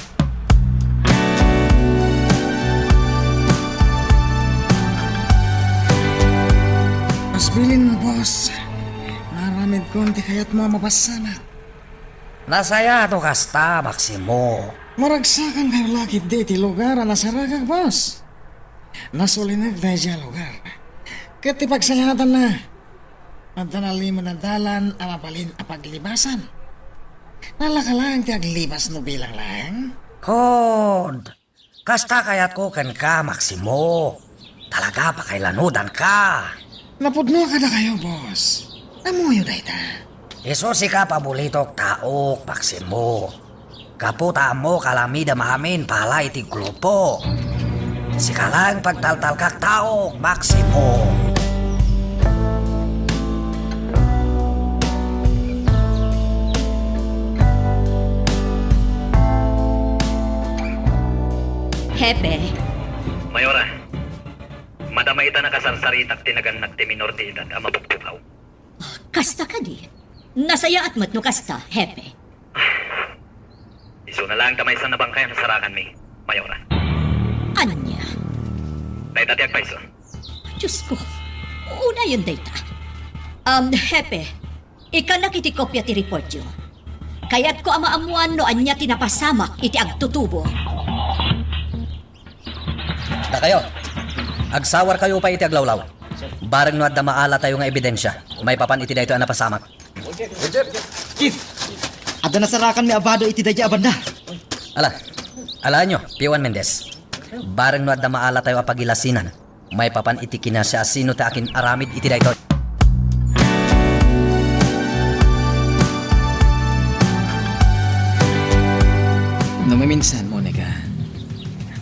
Kas bilinmo, boss. Naaramidkon ti kayatmo a mapasamak. Nasayaat no kasta, Maximo. Maragsakankayo la ketdi iti lugar a nasaragak, boss. Nasulinek daydiay a lugar. Ket ti pagsayaatanna, adda nalimed a dalan a mabalin a paglibasan. Nalaka laeng ti aglibas no bilang laeng? Kud, kasta kayatko kenka, Maximo. Talaga, pakailanudanka. Napudno kadakayo, boss. Ammoyo dayta. Isu sika paborito a taok, Maximo. Gapu ta ammo nga aramidem amin para iti grupo. Sika laeng pagtaltalkak a taok, Maximo. Hepe. Mayora, madama ita nakasarsaritak ti nagannak ti minor de edad a mapukpukaw. Kasta kadi? Nasayaat met no kasta, Hepe. Isuna laeng ta maysa a bangkay a nasarakanmi, Mayora. Ania? Dayta ti agpayso. Diosko, unayen dayta. Um, Hepe, ikkanak iti kopia ti reportyo. Kayatko a maammoan no ania ti napasamak iti agtutubo. Dakayo, agsawarkayo pay iti aglawlaw. Bareng no adda maalatayo nga ebidensia maipapan iti daytoy a napasamak. Chief, adda nasarakanmi a bado iti daydiay a banda. Ala, alaenyo, P one Mendez. Bareng no adda maalatayo a pagilasinan maipapan iti kinasiasino ti akin-aramid iti daytoy. No maminsan, Monica,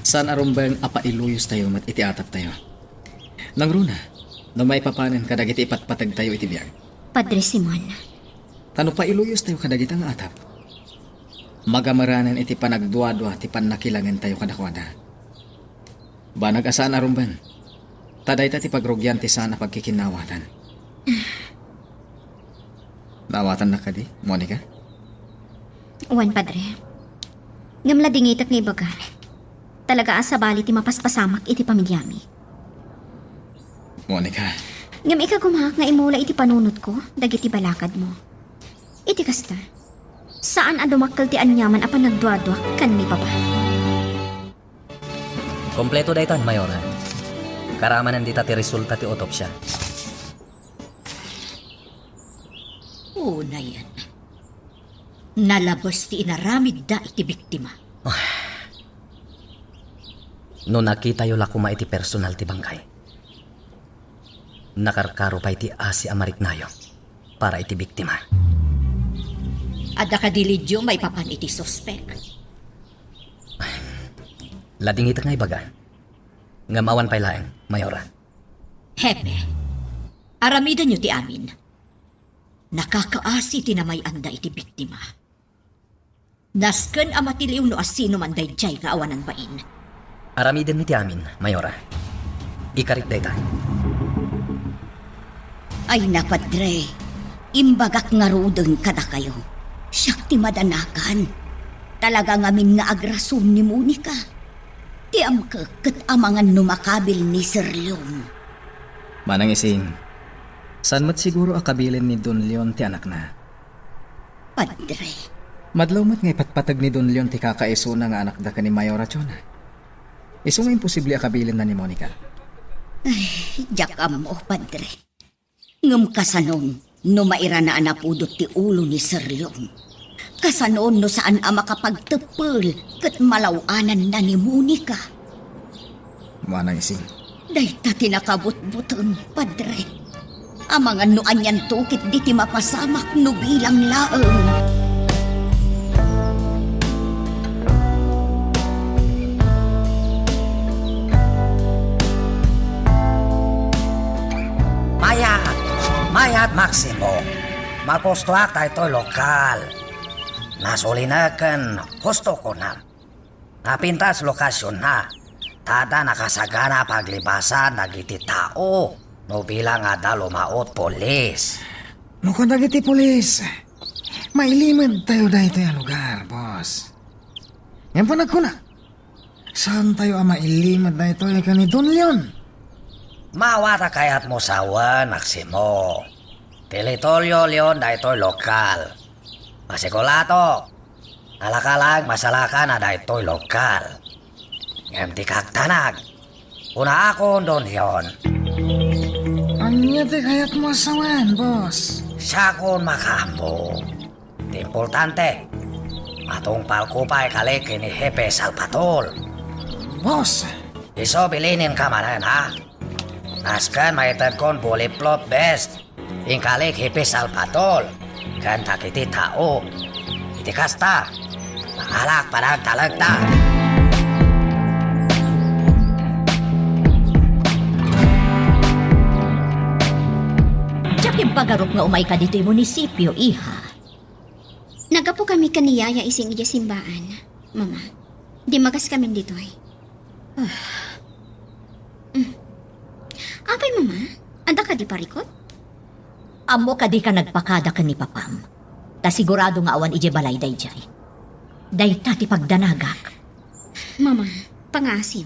saan a rumbeng a pailuyostayo met iti ataptayo. Nangruna, no maipapanen kadagiti ipatpategtayo iti biag. Padre Simon. Ta no pailuyostayo kadagita nga atap, magameranen iti panagduadua ti pannakilangentayo kadakuada. Banag a saan a rumbeng, ta dayta ti pagrugian ti saan a pagkikinnaawatan. Naawatannak kadi, Monica? Wen, Padre. Ngem ladingitek nga ibaga. Talaga a sabali ti mapaspasamak iti pamiliami. Monica. Ngem ikagumaak nga imula iti panunotko dagiti balakadmo. Iti kasta, saan a dumakkel ti aniaman a panagduaduak ken ni Papa. Kompleto daytan, Mayora. Karamanen dita ti resulta ti otopsia. Unayen. Nalabes ti inaramidda iti biktima. No nakitayo la koma iti personal ti bangkay, nakarkaro pay ti asi a mariknayo para iti biktima. Adda kadi leadyo maipapan iti suspek? Ladingitek nga ibaga. Ngem awan pay laeng, Mayora. Hepe, aramidenyo ti amin. Nakakaasi ti namay-anda iti biktima. Nasken a matiliw no asino man daydiay nga awanan bain. Aramidenmi ti amin, Mayora. Ikarik dayta. Ay na, Padre, imbagak ngaruden kadakayo. Siak ti madanagan. Talaga ngamin nga agrason ni Monica. Ti amkek ket amangan no makabil ni Sir Leon. Manang Ising, saan met siguro a kabilin ni Don Leon ti anakna? Padre. Madlaw met nga ipatpateg ni Don Leon ti kakaisuna nga anakda ken ni Mayora Chona. Isu nga imposible a kabilinna ni Monica. Ay, diak ammo, Padre. Ngem kasanon no mairana a napudot ti ulo ni Sir Leon? Kasanon no saan a makapagteppel ket malaw-ananna ni Monica? Manang Ising. Dayta ti nakabutbuteng, Padre. Amangan no anianto ketdi ti mapasamak no bilang laeng. Mayat! Mayat, Maximo! Magustoak daytoy lokal. Nasulinek ken husto kunam. Napintas lokasionna, ta adda nakasagana a paglibasan dagiti tao no bilang adda lumaot pulis. No kua dagiti pulis, mailimedtayo daytoy a lugar, boss. Ngem panagkuna, saantayo a mailimedtayo ken ni Don Leon? Mawat a kayatmo sawen, Maximo. Ti Litolio Leon daytoy lokal. Masigurato, nalaka laeng masalaka na daytoy lokal. Ngem ti kagtanag, kunaakon, Don Leon. Ania ti kayatmo a sawen, boss? Siakon makaammo. Ti importante, matungpalko pay kalik ken ni Hepe Salvatore. Boss! Isu bilinenka manen, ha? Nasken maitedkon bulletproof vest. Inkalik Hepe Salvatore ken dagiti tao. Iti kasta, maalak panagtalekda. Diak impagarop nga umayka ditoy munisipio, iha. Naggapu kami ken ni Yaya Ising idiay simbaan, Mama. Dimmagas kami ditoy. Ah. Mm. Apay, Mama? Adda kadi parikut? Ammo kadi ka nagpakada ken ni Papam? Ta sigurado nga awan idiay balay daydiay. Dayta ti pagdanagak. Mama, pangaasim.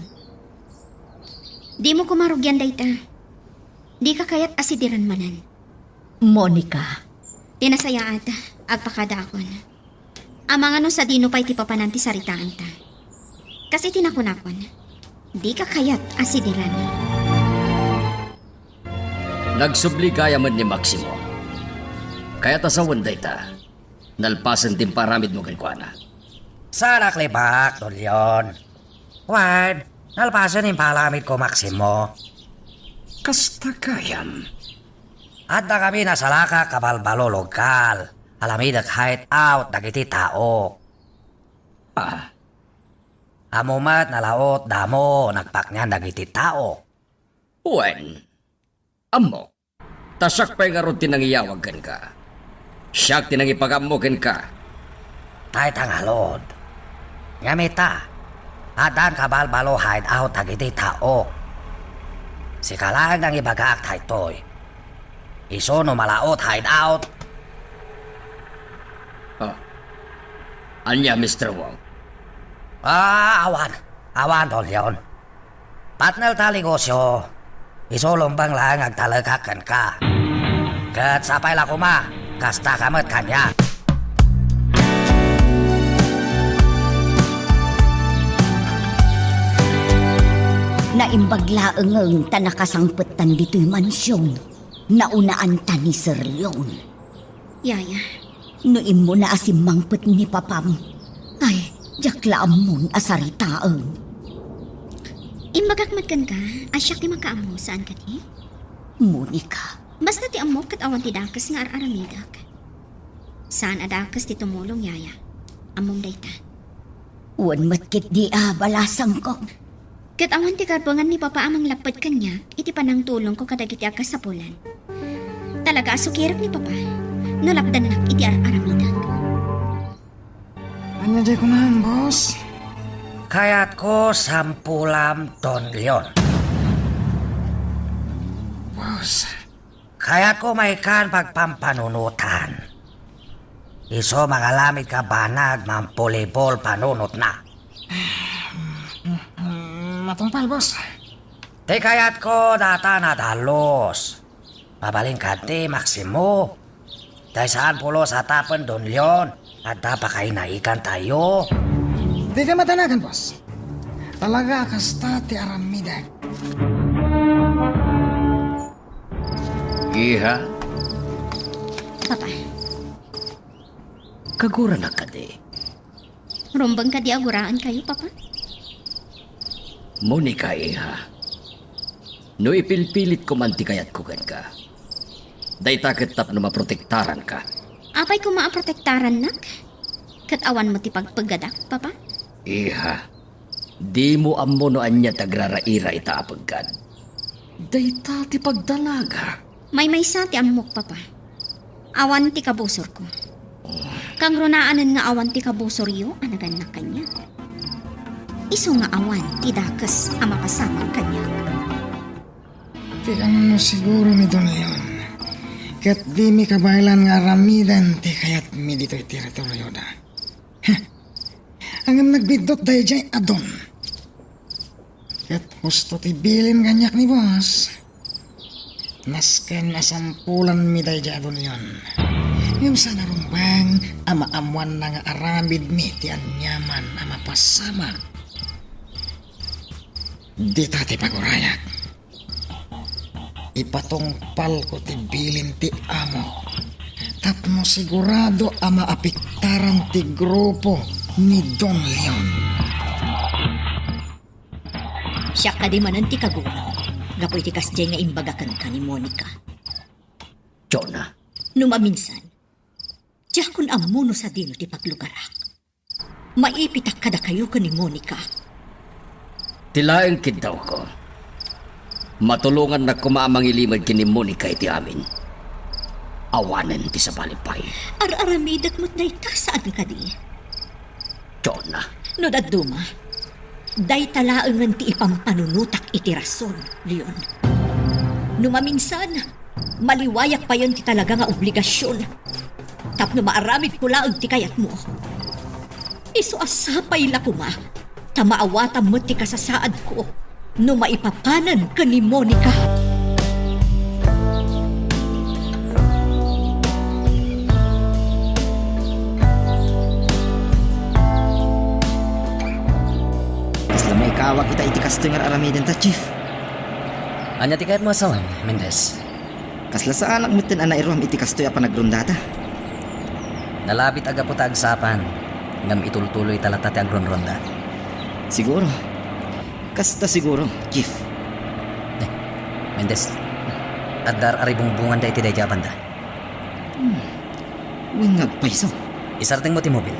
Dimo koma rugian dayta. Dika kayat a sidiran manen. Monica. Ti nasayaat, agpakadaakon. Amangan no sadino pay ti papanan ti saritaanta. Kas iti nakunakon, dika kayat a sidiran. Nagsubli gayam ni Maximo. Kayat a sawen dayta. Nalpasen ti imparamidmo kenkuana. Saanak lebaak, Don Leon. Wen, nalpasen imparamidko, Maximo. Kasta gayam. Adda kami nasalaka a kabalbalo lokal. Aramidek hideout dagiti tao. Ah. Ammo met nalaot damo nagpaknian dagiti tao. Wen, ammo. Ta siak pay ngarud ti nangiyawag kenka. Siak ti nangipagammo kenka. Dayta ngarud. Ngem ita, addan kabalbalo hideout dagiti tao. Sika laeng nangibagaak daytoy. Isu no malaot hideout. Ah. Ania, Mister Wong? Ah, awan. Awan, Don Leon. Patnel ta negosyo. Isu lumbeng laeng agtalekak kenka. Ket sapay la koma, kastaka met kaniak. Naimbag laeng ta nakasangpettan ditoy mansion. Naunaanta ni Sir Leon. Yaya. No immuna a simmangpet ni papam, ay, diak la ammon a saritaen. Imbagak met kenka a siak ti makaammo, saan kadi? Monica. Basta ti ammok ket awan ti dakes nga ar-aramidek. Saan a dakes ti tumulong, yaya. Ammom dayta. Wen met ketdi a balasangko. Ket awan ti karbengan ni Papa a manglapped kaniak iti panangtulongko kadagiti agkasapulan. Talaga a sukirek ni Papa no lapdannak iti ar-aramidek. Ania diay kunam, boss? Kayatko sampulam, Don Leon. Boss. Kayatko maikkan pagpampanunotan. Isu mangaramidka banag mangpulibol panunotna. Mm, matungpal, boss. Ti kayatko, dayta nadalus. Mabalin kadi, Maximo. Dayta a pulos a tapen, Don Leon. Adda pakainaikantayo. Dika madanagan, boss. Talaga a kasta ti aramidek. Iha? Papa. Kaguranak kadi? Rumbeng kadi a guraenkayo, Papa? Monica, iha. No ipilpilitko man ti kayatko kenka, dayta ket tapno maprotektaranka. Apay koma a protektarannak? Ket awan met ti pagpeggadak, Papa? Iha, dimo ammo no ania ti agraraira ita a peggad. Dayta ti pagdalaga. Maymaysa ti ammok, Papa. Awan ti kabusorko. Kangrunaanen nga awan ti kabusoryo a nagannak kaniak. Isu nga awan ti dakes a mapasamak kaniak. Ti ammo siguro ni Don Leon, ket dimi kabaelan nga aramiden ti kayatmi ditoy teritorioda. Heh. Ngem nagbiddut daydiay a Don. Ket husto ti bilin kaniak ni boss. Nasken a sampulanmi daydiay a Don Leon. Ngem saan a rumbeng a maammoanna nga aramidmi ti aniaman a mapasamak. Dita ti pagurayak. Ipatungpalko ti bilin ti amok tapno sigurado a maapektaran ti grupo ni Don Leon. Siak kadi manen ti kaguram gapu iti kasdiay nga imbaga kenka ni Monica. Jonah. No maminsan, diakon ammo no sadino ti paglugarak. Maipitak kadakayo ken ni Monica. Ti laeng kiddawko, matulongannak koma a mangilimed ken ni Monica iti amin. Awanen ti sabali pay. Ar-aramidek met dayta, saan kadi? Jonah. No dadduma, dayta laengen ti ipampanunotak iti rason, Leon. No maminsan, maliwayak payen ti talaga nga obligasion tapno maaramidko laeng ti kayatmo. Isu a sapay la koma ta maawatam met ti kasasaadko no maipapanan ken ni Monica. Kasla maikaawak ita iti kastoy nga ar-aramidenta, Chief. Ania ti kayatmo a sawen, Mendez? Kasla saanak metten a nairuam iti kastoy a panagrondata. Nalabit a gapu ta agsapa, ngem itultuloyta latta ti agronronda. Siguro. Kasta siguro, Chief. Eh, Mendez, adda ar-aribungbonganda iti daydiay a banda. Hmm. Wen nga agpayso. Isartengmo ti mobil.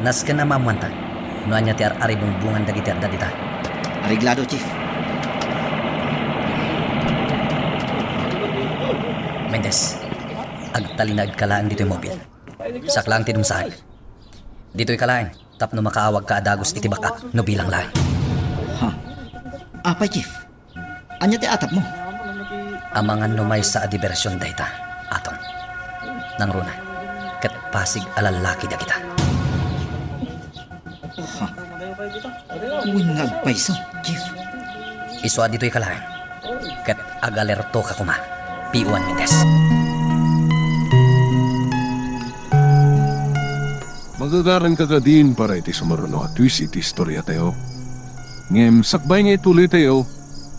Nasken a maammoanta no ania ti ar-aribungbonan dagiti adda dita. Areglado, Chief. Mendez, agtalinaedka laeng ditoy mobil. Siak laeng ti dumsaag. Ditoyka laeng tapno makaawagka a dagus iti baka no bilang laeng. Ha? Apay, Chief? Ania ti atapmo? Amangan no maysa a dibersion dayta, Atong. Nangruna, ket pasig a lallaki dagita. Ha? Wen nga agpayso, Chief. Isu a ditoyka laeng. Ket agalertoka koma, P O Juan Mendez. Magagaranka kadin para iti sumaruno a twist iti istoriatayo. Ngem sakbay nga ituloytayo,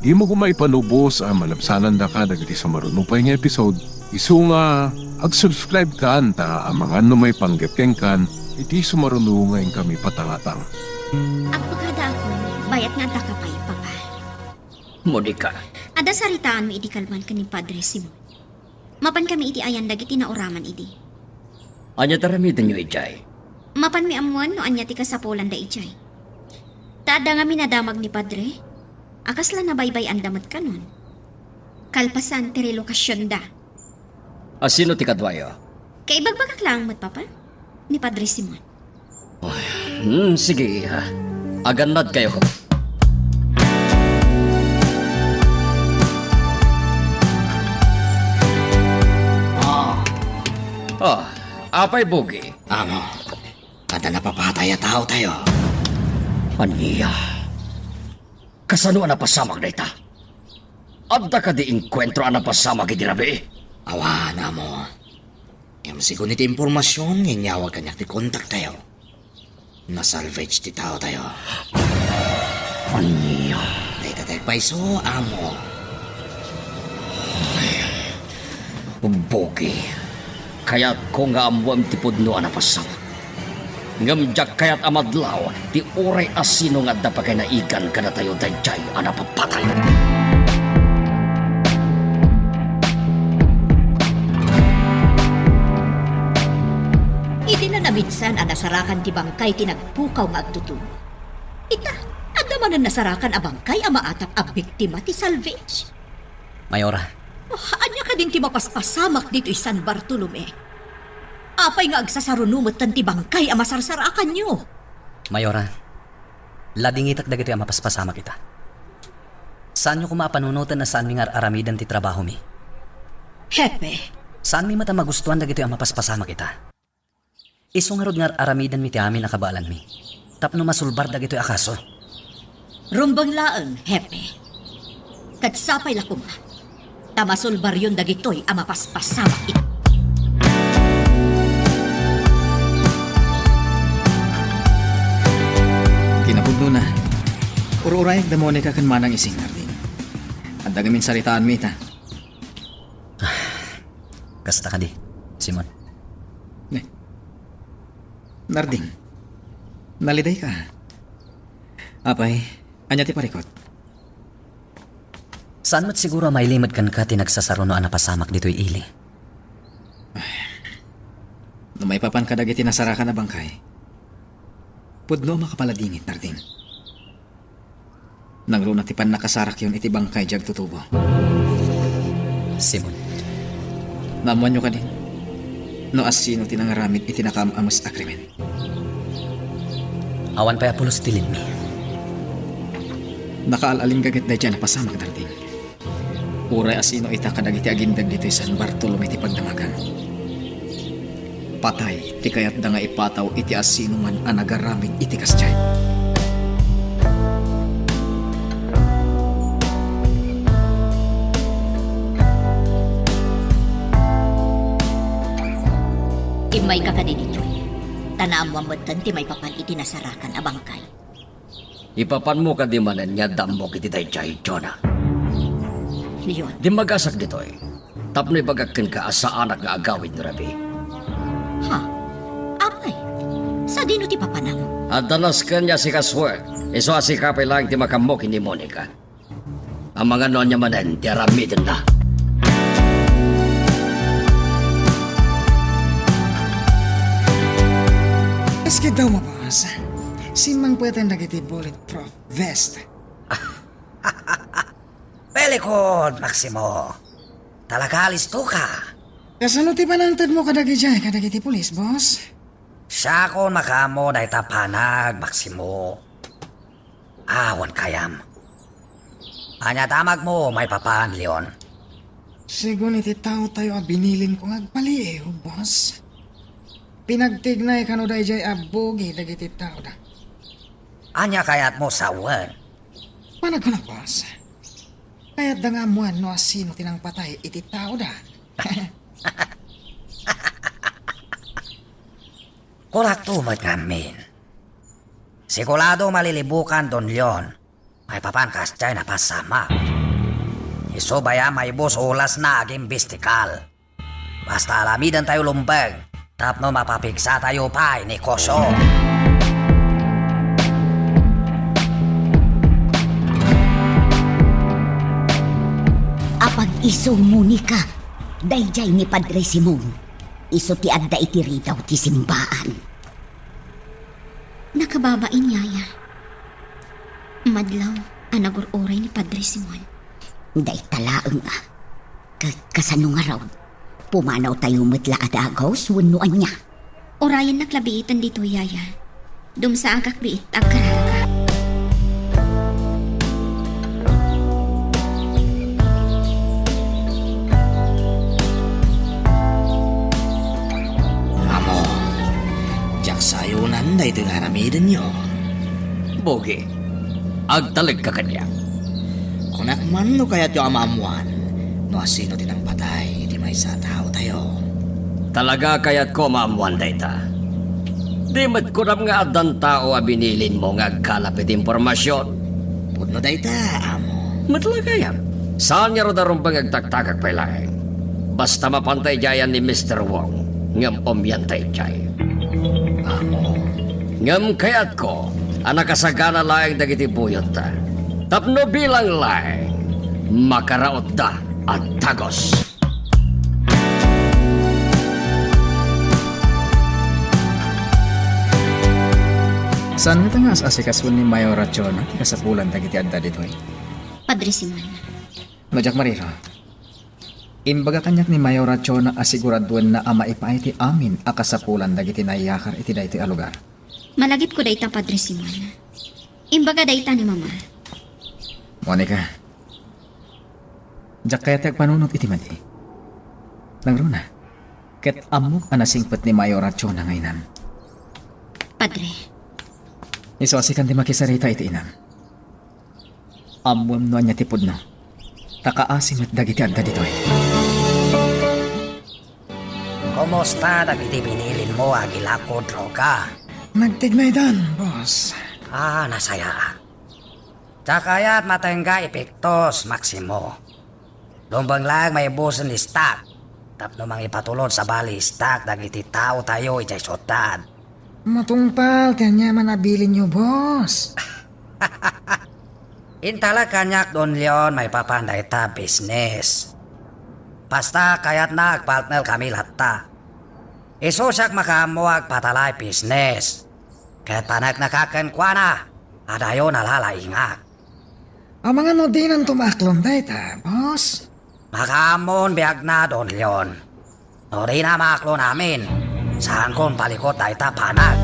dimo koma ipanubos a malabsanandaka dagiti sumaruno pay nga episode, isu nga ag-subscribe kan ta amangan no maipanggep kenkan iti sumaruno nga inkami patangatang. Agpakadaakon, bayat nga addaka pay, Papa. Monica. Adda saritaanmi idi kalman ken ni Padre Simon. Mapankami iti ayan dagiti nauraman idi. Ania ti aramidenyo idiay? Mapanmi ammoen no ania ti kasapulanda idiay. Ta adda ngamin a damag ni Padre, a kasla nabaybay-anda met kanon. Kalpasan ti relokasionda. A sino ti kaduayo? Kaibagbagak laeng met, Papa, ni Padre Simon. Ay, hmm, sige, iha. Agannadkayo. Ah. Ah, apay, Bugi? Amo, adda napapatay a taotayo. Ania? Kasano a napasamak dayta? Adda kadi enkuentro a napasamak idi rabii? Awan, amo. Ngem segun iti impormasion nga inyawag kaniak ti kontaktayo, nasalvage ti taotayo. Ania? Dayta ti agpayso, amo. Ay, Bugi, kayatko nga ammoem ti pudno a napasamak. Ngem diak kayat a madlaw ti uray a sino nga adda paginayagan kadatayo daydiay a napapatay. Idi la naminsan a nasarakan ti bangkay ti nagpukaw nga agtutubo, ita, adda manen nasarakan a bangkay a maatap a biktima ti salvage. Mayora. Oh, ania kadin ti mapaspasamak ditoy San Bartolome? Apay nga agsasaruno metten ti bangkay a masarsarakanyo? Mayora, ladingitek dagitoy a mapaspasamak ita. Saanyo koma a panunoten a saanmi nga ar-aramiden ti trabahomi. Hepe. Saanmi met a magustuan dagitoy a mapaspasamak ita. Isu ngarud nga ar-aramidenmi ti amin a kabaelanmi tapno masulbar dagitoy a kaso. Rumbeng laeng, Hepe. Ket sapay la koma ta masulbaryon dagitoy a mapaspasamak ita. Kinapudnona, ur-urayak da Monica ken Manang Ising, Narding. Adda ngamin saritaanmi ita. Kasta kadi, Simon? Ne. Narding, nalidayka. Apay, ania ti parikut? Saan met siguro a mailimed kenka ti nagsasaruno a napasamak ditoy ili? Ay. No maipapan kadagiti nasarakan a bangkay, pudno a makapaladingit, Narding. Nangruna ti pannakasarakyon iti bangkay diay agtutubo. Simon. Naammoanyo kadi no asino ti nangaramid iti nakaam-ames a krimen? Awan pay a pulos ti limmi. Nakaal-aling gaget daydiay a napasamak, Narding. Uray asino ita kadagiti agindeg ditoy San Bartolome ti pagdamagan, patay ti kayatda nga ipataw iti asinoman a nagaramid iti kasdiay. Immayka kadi ditoy, ta naammoam metten ti maipapan iti nasarakan a bangkay. Ipapanmo kadi manen nga adda ammok iti daydiay, Jonah? Leon. Dimmagasak ditoy tapno ibagak kenka a saanak nga agawid no rabii. Ha? Apay, sadino ti papanam? Adda nasken nga asikasuek, isu a sika pay laeng ti makaammo ken ni Monica. Amangan no ania manen ti aramidenna. Kas ket daw, boss, simmangpeten dagiti bulletproof vest. Very good, Maximo. Talaga, listo ka. Kasano ti panangtedmo kadagiti, kadagiti pulis, boss? Siakon makaammo dayta panag, Maximo. Awan kayam. Ania damagmo maipapan, Leon? Segun iti taotayo a binilinko nga agpaliiw, boss, pinagtignay kano daydiay a bugi dagiti taoda. Ania kayatmo sawen? Panagkunak, boss, Kayatda nga ammoan no asino ti nangpatay iti taoda. Kurakto met nga amin. Sigurado malilibukan, Don Leon. Maipapan kasdiay napasamak. Isu bay a maibus olasna agimbestikal. Basta alamidentayo lumbeng tapno mapapigsatayo pay ni Koso. Apag-isu, Monica, daydiay ni Padre Simon. Isu ti adda iti ridaw ti simbaan. Nakababain, Yaya. Madlaw a nagur-uray ni Padre Simon. Dayta laeng a. Ka-, kasano ngarud? Pumanawtayo met la a dagus wenno ania? Urayennak la biiten ditoy, Yaya. Dumsaagak biit, agkararagak. Amo, diak sayonan daytoy nga aramidenyo. Bogi, agtalekka kaniak. Kunak man no kayatyo a maammoan no asino ti nangpatay iti maysa a taotayo. Talaga kayatko a maammoan dayta. Di met kunam nga addan tao a binilinmo nga agkalap iti impormasion. Pudno dayta, amo. Met la kayat. Saan ngarud a rumbeng agtaktagak pay laeng. Basta mapanta idiay ni Mister Wong, ngem umianta idiay. Amo. Ngem kayatko a nakasagana laeng dagiti buyotta. Tapno bilang laeng, makarautda a dagus. Saan ngata nga as-asikasuen ni Mayor Rachona ti kasapulan dagiti adda ditoy? Padre Simon. No diak mariro, imbaga kaniak ni Mayor Rachona a siguraduenna a maipaay ti amin a kasapulan dagiti naiyakar iti daytoy a lugar. Malagipko dayta, Padre Simon. Imbaga dayta ni Mama. Monica, diak kayat ti agpanunot iti madi. Nangruna, ket ammok a nasingpet ni Mayor Rachona nga inam. Padre. Isu a sikan ti makisarita iti inam. Ammom no ania ti pudno. Ta kaasi met dagiti adda ditoy. Kumusta dagiti binilinmo a agilako droga? Nagtignaydan, boss. Ah, nasayaat. Diak kayat matengga epektos, Maximo. Lumbeng laeng maibusen ni Stock tapno mangipatulod sabali ni Stock dagiti taotayo idiay siudad. Matungpal ti aniaman a bilinyo, boss. Intalek kaniak, Don Leon, maipapan dayta a business. Basta kayatna agpartnerkami latta. Isu siak makaammo a agpatalaay business. Ket paneknekak kenkuana, adayo nalalaingak. Amangan no dinanto maaklon dayta, boss? Makaammon biagna, Don Leon. No dina maaklon amin, saankon palikut dayta panag.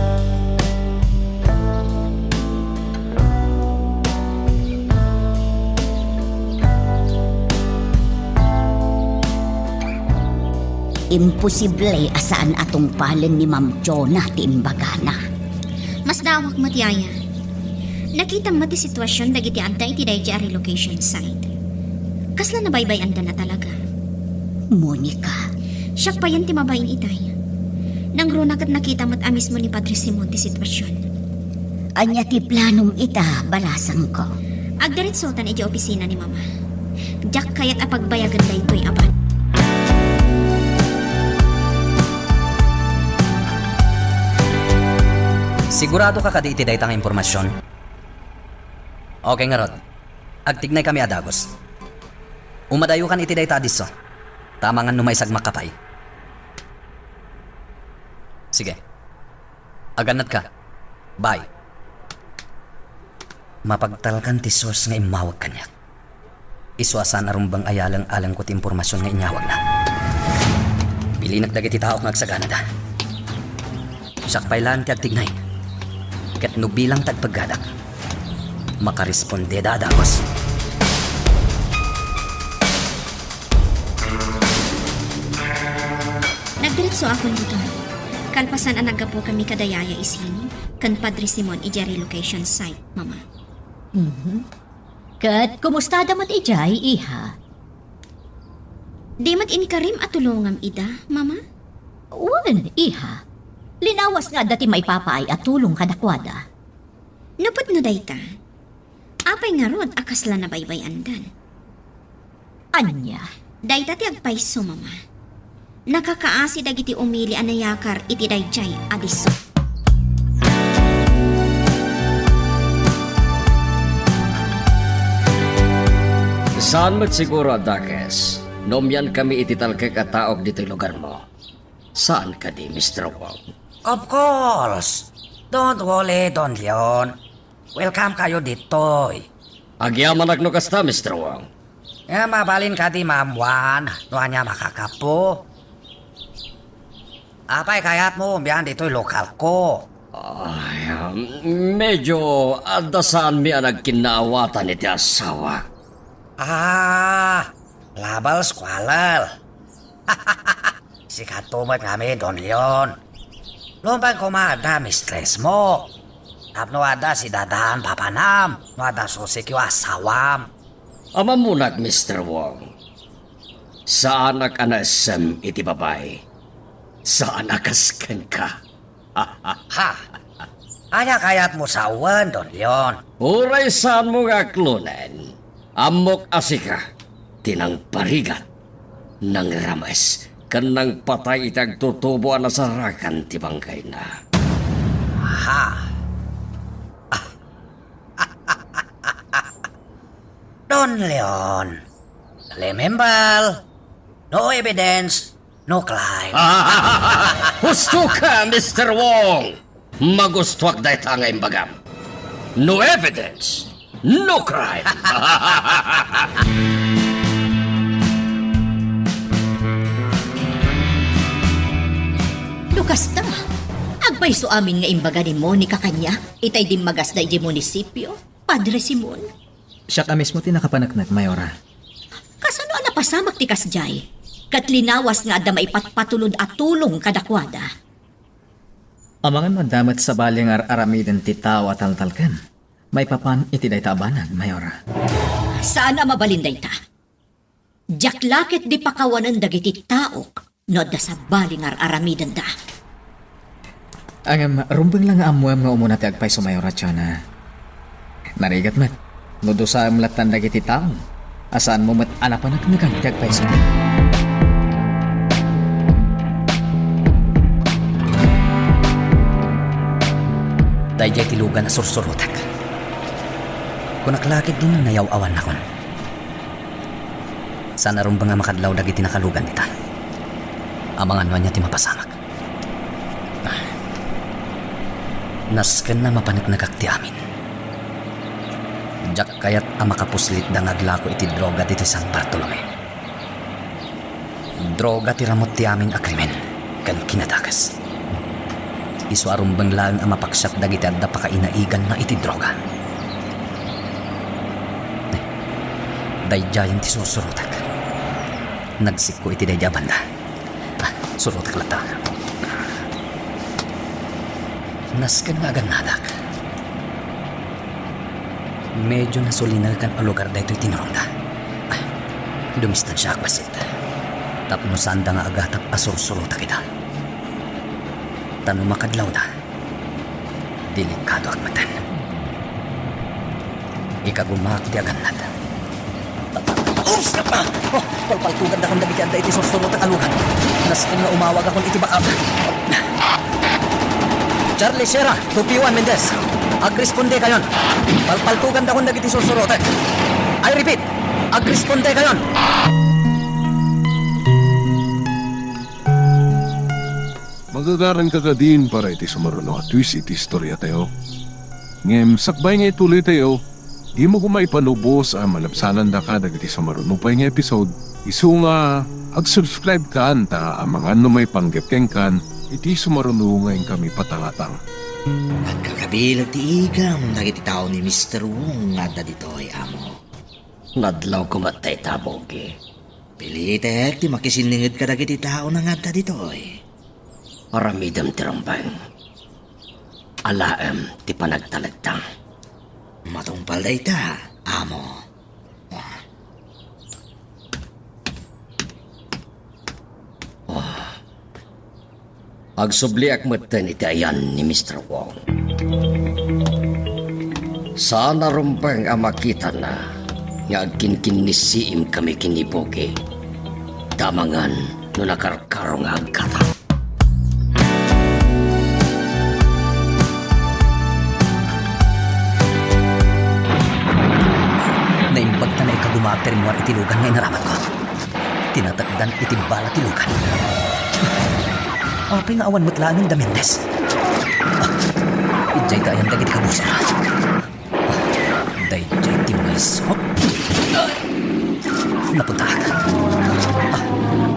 Imposible a saan a tungpalen ni Ma'am Jonah ti imbagana. Masdaawak met, Yaya. Nakitam met ti situasion dagiti adda iti daydi a relocation site. Kasla nabaybay-andana talaga. Monica. Siak payen ti mabain itay. Nangruna ket nakita met a mismo ni Padre Simon ti situasion. Ania ti planom ita, balasangko? Agdiretsotan iti opisina ni Mama. Diak kayat a pagbayagen daytoy a ban. Sigurado ka kadi iti dayta nga impormasion? Okay ngarud. Agtignaykami a dagus. Umadayokan iti dayta a disso. Ta amangan no maisagmakka pay. Sige. Agannatka. Bye. Mapagtalkan ti source nga immawag kaniak. Isu a saan a rumbeng a yaleng-alengko ti impormasion nga inyawagna. Bilinek dagiti taok nga agsaganada. Siak pay laeng ti agtignay. Ket no bilang ti agpeggadak, makarespondeda a dagus. Nagdiretsoakon ditoy. Kalpasan a naggapukami kada Yaya Isin ken Padre Simon idiay relocation site, Mama. Mhm. Ket kumustada met idiay, iha? Di met inkarim a tulongam ida, Mama? Wen, iha. Linawas nga adda ti maipapaay a tulong kadakuada. Nupotna dayta, apay ngarud a kasla nabaybay-andan? Ania? Dayta ti agpayso, Mama. Nakakaasi dagiti umili a nayakar iti daydiay a disso. Saan met siguro a dakes no umiankami iti talkek a taok ditoy lugarmo. Saan kadi, Mister Wong? Of course. Don't worry, Don Leon. Welcome kayo ditoy. Agyamanak no kasta, Mister Wong. Eh, mabalin kadi maammuan no ania makakapo? Apay kayatmo umian ditoy lokalko? Ay, um, medyo adda saanmi a nagkinnaawatan iti asawak. Ah, labal squalor. Sikato met ngamin, Don Leon. Lumban koma adda mistress mo. Tapno adda si dadan papanam, no adda susikyo a sawam. Amammunak, Mister Wong. Saanak a naessem iti babai. Saan a kas kenka. Ha? Ania kayatmo sawen, Don Leon? Uray saanmo nga aklonen, ammok a sika ti nangparigat, nangrames, ken nangpatay iti agtutubo a nasarakan ti bangkayna. Ha? Don Leon, remember, no evidence, no crime. Husto ka, Mister Wong! Magustuak dayta nga imbagam. No evidence, no crime. No kasta, agpayso amin nga imbaga ni Monica kaniak itay dimmagasda idiay munisipio, Padre Simon? Siak a mismo ti nakapaneknek, Mayora. Kasano a napasamak ti kasdiay? Ket linawas nga adda maipatpatulod a tulong kadakuada. Amangan no adda met sabali nga ar-aramiden ti tao a taltalken maipapan iti dayta a banag, Mayora. Saan a mabalin dayta. Diak la ketdi pakawanen dagiti taok no adda sabali nga ar-aramidenda. Ngem rumbeng la nga ammoem nga umuna ti agpayso, Mayora Chona. Narigat met no dusaem lattan dagiti tao a saanmo met a napaneknekan ti agpayso. Daydiay ti lugan a sursurotek. Kunak la ketdi no nayaw-awannakon. Saan a rumbeng a makadlaw dagiti nakalugan dita. Amangan no ania ti mapasamak. Nasken a mapaneknekak ti amin. Diak kayat a makapuslitda nga aglako iti droga ditoy San Bartolome. Droga ti ramut ti amin a krimen ken kinadakes. Isu a rumbeng laeng a mapaksiat dagiti adda pakainaiganna iti droga. Daydiayen ti sursurotek. Nagsikko iti daydi a banda. Ah, surotek latta. Nasken nga agannadak. Medyo nasulinekan a lugar daytoy tinurongda. Ah, dumistansiaak bassit. Tapno saanda nga agatap a sursurotak ida. Ta no makadlawda, delikadoak meten. Ikagumaak ti agannad. Oops! Oh, palpaltugandakon dagiti adda iti sursurotak a lugar. Nasken nga umawagakon iti backup. Charlie Sierra, two P one Mendez. Agrespondekayon. Palpaltugandakon dagiti sursurotek. I repeat, agrespondekayon. Magagaranka kadin para iti sumaruno a twist iti istoriatayo. Ngem sakbay nga ituloytayo, dimo koma ipalubos a malabsanandaka dagiti sumaruno pay nga episode. Isu nga, ag-subscribe kan ta amangan no maipanggep kenkan iti sumaruno nga inkami patangatang. Agkakabileg ti igam dagiti tao ni Mister Wong nga adda ditoy, amo. Nadlaw koma dayta, Bogi. Pilitek ti makisinninged kadagiti tao nga adda ditoy. Aramidem ti rumbeng. Alaem ti panagtalekda. Matungpal dayta, amo. Agsubliak metten iti ayan ni Mister Wong. Saan a rumbeng a makitana nga agkinkinnisiim kami ken ni Pogi. Damangan no nakarkaro nga agkata. Naimbag ta naikaguma ti rimmuar iti lugan nga inaramatko. Tinatakdan iti bala ti lugan. Apay nga awan met laeng da Mendez? Ah, idiay ta ayan dagiti kabusor. Ah, daydiay ti maysa. Napuntaak. Ah,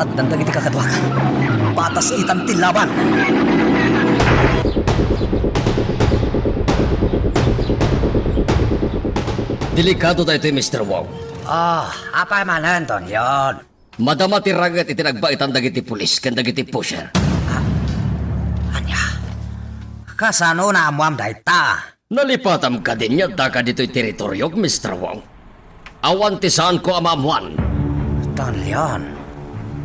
addan dagiti kakaduak. Patas itan ti laban. Delikado daytoy, Mister Wong. Ah, apay manen, Don Leon? Madama ti ranget iti nagbaetan dagiti pulis ken dagiti pusher. Ah, ania? Kasano naammuam dayta? Nalipatam kadi nga addaka ditoy teritoriok, Mister Wong? Awan ti saanko a maammuan. Don Leon.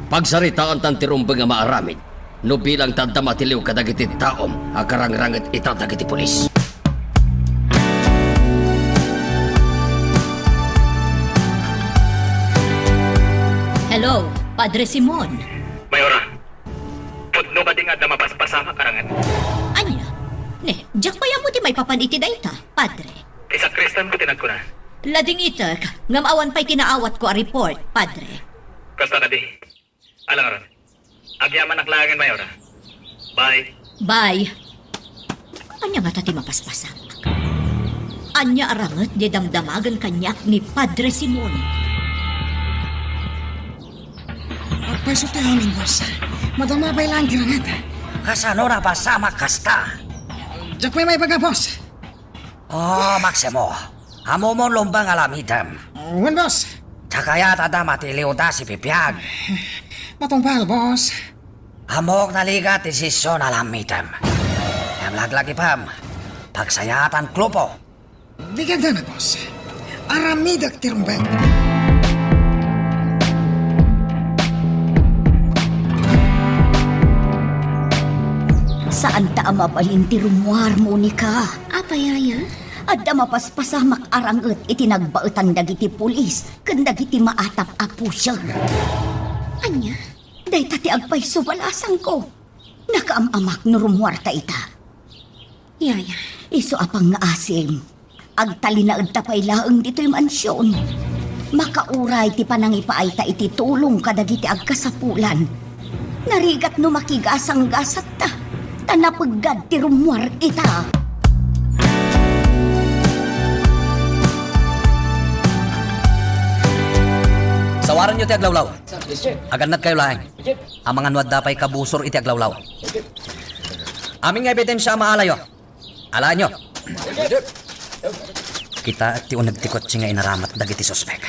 Pagsaritaantan ti rumbeng a maaramid. No bilang ta adda matiliw kadagiti taom a karangranget ita dagiti pulis. Hello, Padre Simon. Mayora, pudno kadi nga adda mapaspasamak a ranget? Ania? Ne, diak pay ammo ti maipapan iti dayta, Padre. Ti sakristanko ti nagkuna. Ladingitek, ngem awan pay ti naawatko a report, Padre. Kasta kadi. Ala ngarud. Agyamanak laengen, Mayora. Bye. Bye. Ania ngata ti mapaspasamak? Ania a ranget ti damdamagen kaniak ni Padre Simon? Agpayso ti amin, boss. Madama pay laeng ti ranget. Kasano napasamak kasta? Diak pay maibaga, boss. Oh, Maximo. Ammom a rumbeng a aramidem? Wen, boss. Diak kayat adda matiliwda sibibiag. Matungpal, boss. Ammok naligat ti desisyon a aramidem. Ngem laglagipem, pagsayaatan grupo. Di kadanak, boss. Aramidek ti rumbeng. Saanta a mabalin ti rummuar, Monica. Apay, Yaya? Adda mapaspasamak a ranget iti nagbaetan dagiti pulis ken dagiti maatap a pusher. Ania? Dayta ti agpayso balasangko. Nakaam-amak no rummuarta ita. Yaya. Isu a pangngaasim, agtalinaedta pay laeng ditoy mansion. Makauray ti panangipaayta iti tulong kadagiti agkasapulan. Narigat no makigasanggasatta, ta napeggad ti rummuar ita. Sawarenyo ti aglawlaw. Agannadkayo laeng. Amangan no adda pay kabusor iti aglawlaw. Amin nga ebidensia a maalayo. Alaenyo. Kitaek ti uneg ti kotse nga inaramat dagiti suspek.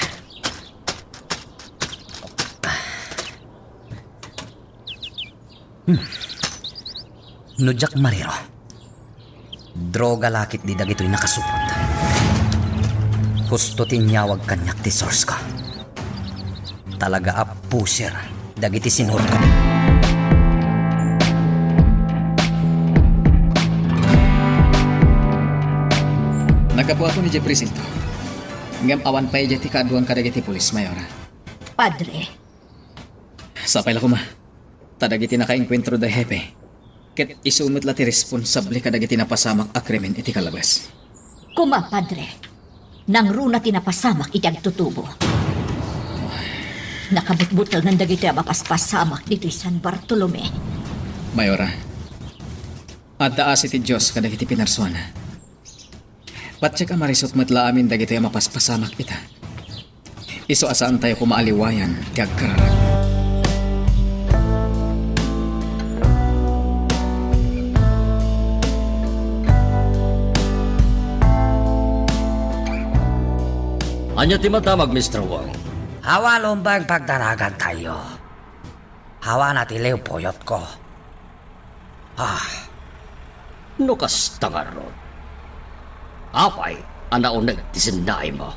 Hmm. No diak mariro, droga la ketdi dagitoy nakasupot. Husto ti inyawag kaniak ti source ko. Talaga a pusher dagiti sinuot ko. Naggapuak idiay presinto. Ngem awan pay idiay ti kaaduan kadagiti pulis, Mayora. Padre. Sapay la koma. Ta dagiti nakaenkuentro da Hepe, ket isu met la ti responsable kadagiti napasamak a krimen iti kalabas. Koma, Padre. Nangruna ti napasamak iti agtutubo. Nakabutbutengen dagiti a mapaspasamak ditoy San Bartolome. Mayora, adda asi ti Dios kadagiti pinarsuana. Patiek a marisut met la amin dagitoy a mapaspasamak ita. Isu a saantayo koma a liwayan ti agkararag. Ania ti madamag, Mister Wong? Awan rumbeng pagdanagantayo. Awan a ti liw puyotko. Ah. No kasta ngarud, apay a nauneg ti sennaaymo?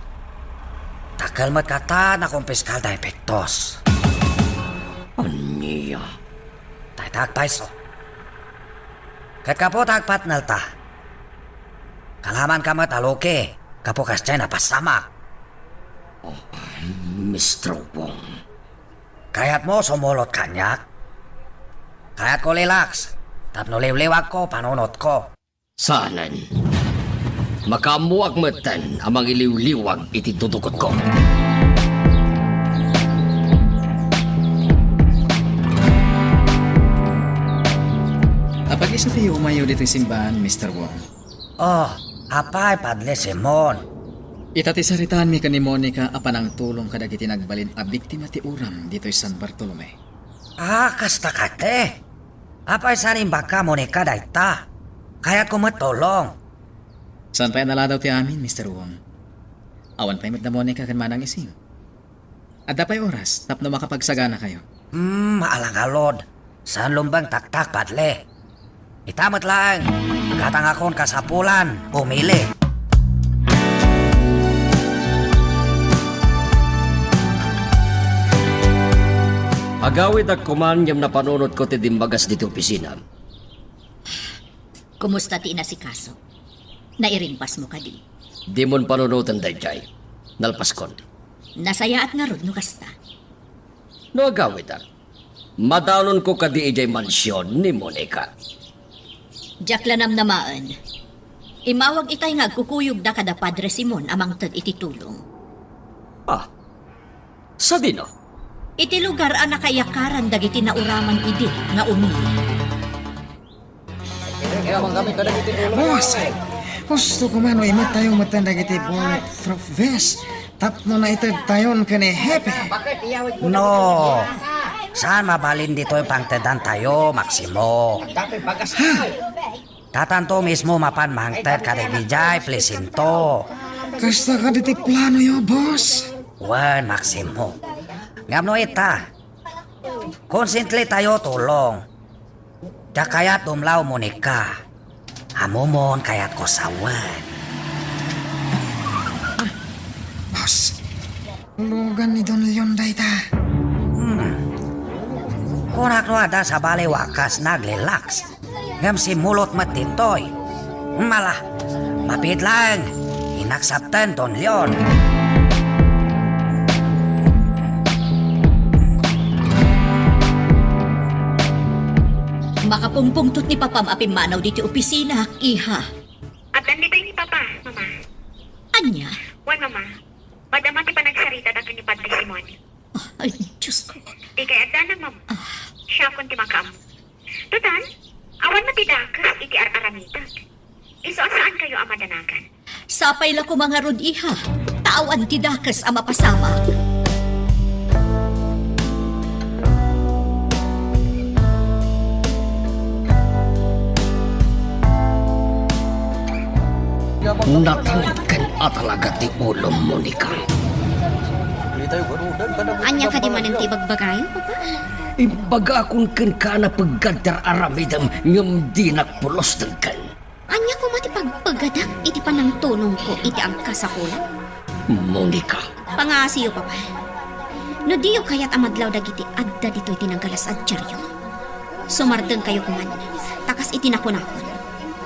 Dakkel met kata nakumpiskal da Invictus. Ania? Dayta agpayso. Ket gapu ta agpatnelta, kalamanka met a luki gapu kasdiay napasamak. Oh, Mister Wong. Kayatmo sumulot kaniak? Kayatko relax tapno liwliwagko panunotko. Saanen. Makaammoak metten a mangiliwliwag iti dudukotko. Apag-isu ti umayyo ditoy simbahan, Mister Wong? Oh, apay, Padre Simon? Ita ti saritaanmi ken ni Monica a panangtulong kadagiti nagbalin a biktima ti uram ditoy San Bartolome. Ah, kasta kadi? Apay saan imbagka, Monica, dayta? Kayatko met tulong. Saan pay a naladaw ti amin, Mister Wong. Awan pay met da Monica ken Manang Ising. Adda pay oras tapno makapagsaganakayo. Hmm, maalangalod. Saan lumbeng taktak, Padre. Ita met laeng, gatangakon kasapulan, umili. Agawidak koman ngem napanunotko ti dimmagas ditoy opisina. Kumusta ti inasikaso? Nairingpasmo kadi? Dimon panunoten daydiay. Nalpaskon. Nasayaat ngarud no kasta. No agawidak, madaononko kadi idiay mansion ni Monica. Diak la namnamaen. Immawag itay nga agkukuyogda kada Padre Simon a mangted iti tulong. Ah, sadino? Iti lugar a nakaiyakaran dagiti nauraman idi nga umili. Boss, gusto ko man no imattayo metten dagiti bulletproof vest tapno naitedtayon ken ni Hepe. No, saan mabalin ditoy pangtedantayo, Maximo. Ha? Tatanto mismo mapan mangted kadagijay presinto. Kasta kadi ti planoyo, boss? Wen, Maximo. Ngem no ita, konsentretayo tulong. Diak kayat dumlaw, Monica. Ammomon, kayatko sawen. Boss, lugan ni Don Leon dayta. Hmm. Kunak no adda sabali wakas nagrelax. Ngem simmulot met ditoy. Mala, mabiit laeng. Inaksapten, Don Leon. Makapungpungtot ni Papam a pimmanaw ditoy opisina, iha. Addan ditoy ni Papa, Mama. Ania? Wen, Mama. Madama ti panagsaritada ken ni Padre Simon. Ah, ay, Diyos ko. Di kay adda nang Mama. Ah. Siakon ti makaammo. Total, awan met ti dakes iti ar-aramidek. Isu a saankayo a madanagan. Sapay la koma ngarud, iha, ta awan ti dakes a mapasamak. Natalek ken a talaga ti ulom, Monica. Ania kadi manen ti ibagbagayo, Papa? Imbagakon kenka a napeggad ti ar-aramidem ngem dinak pulos denggen. Ania koma ti pagpeggadak iti panangtunongko iti agkasapulan? Monica. Pangaasiyo, Papa. No diyo kayat a madlaw dagiti adda ditoy ti nagalas a diario, sumardengkayo koman, ta kas iti nakunakon,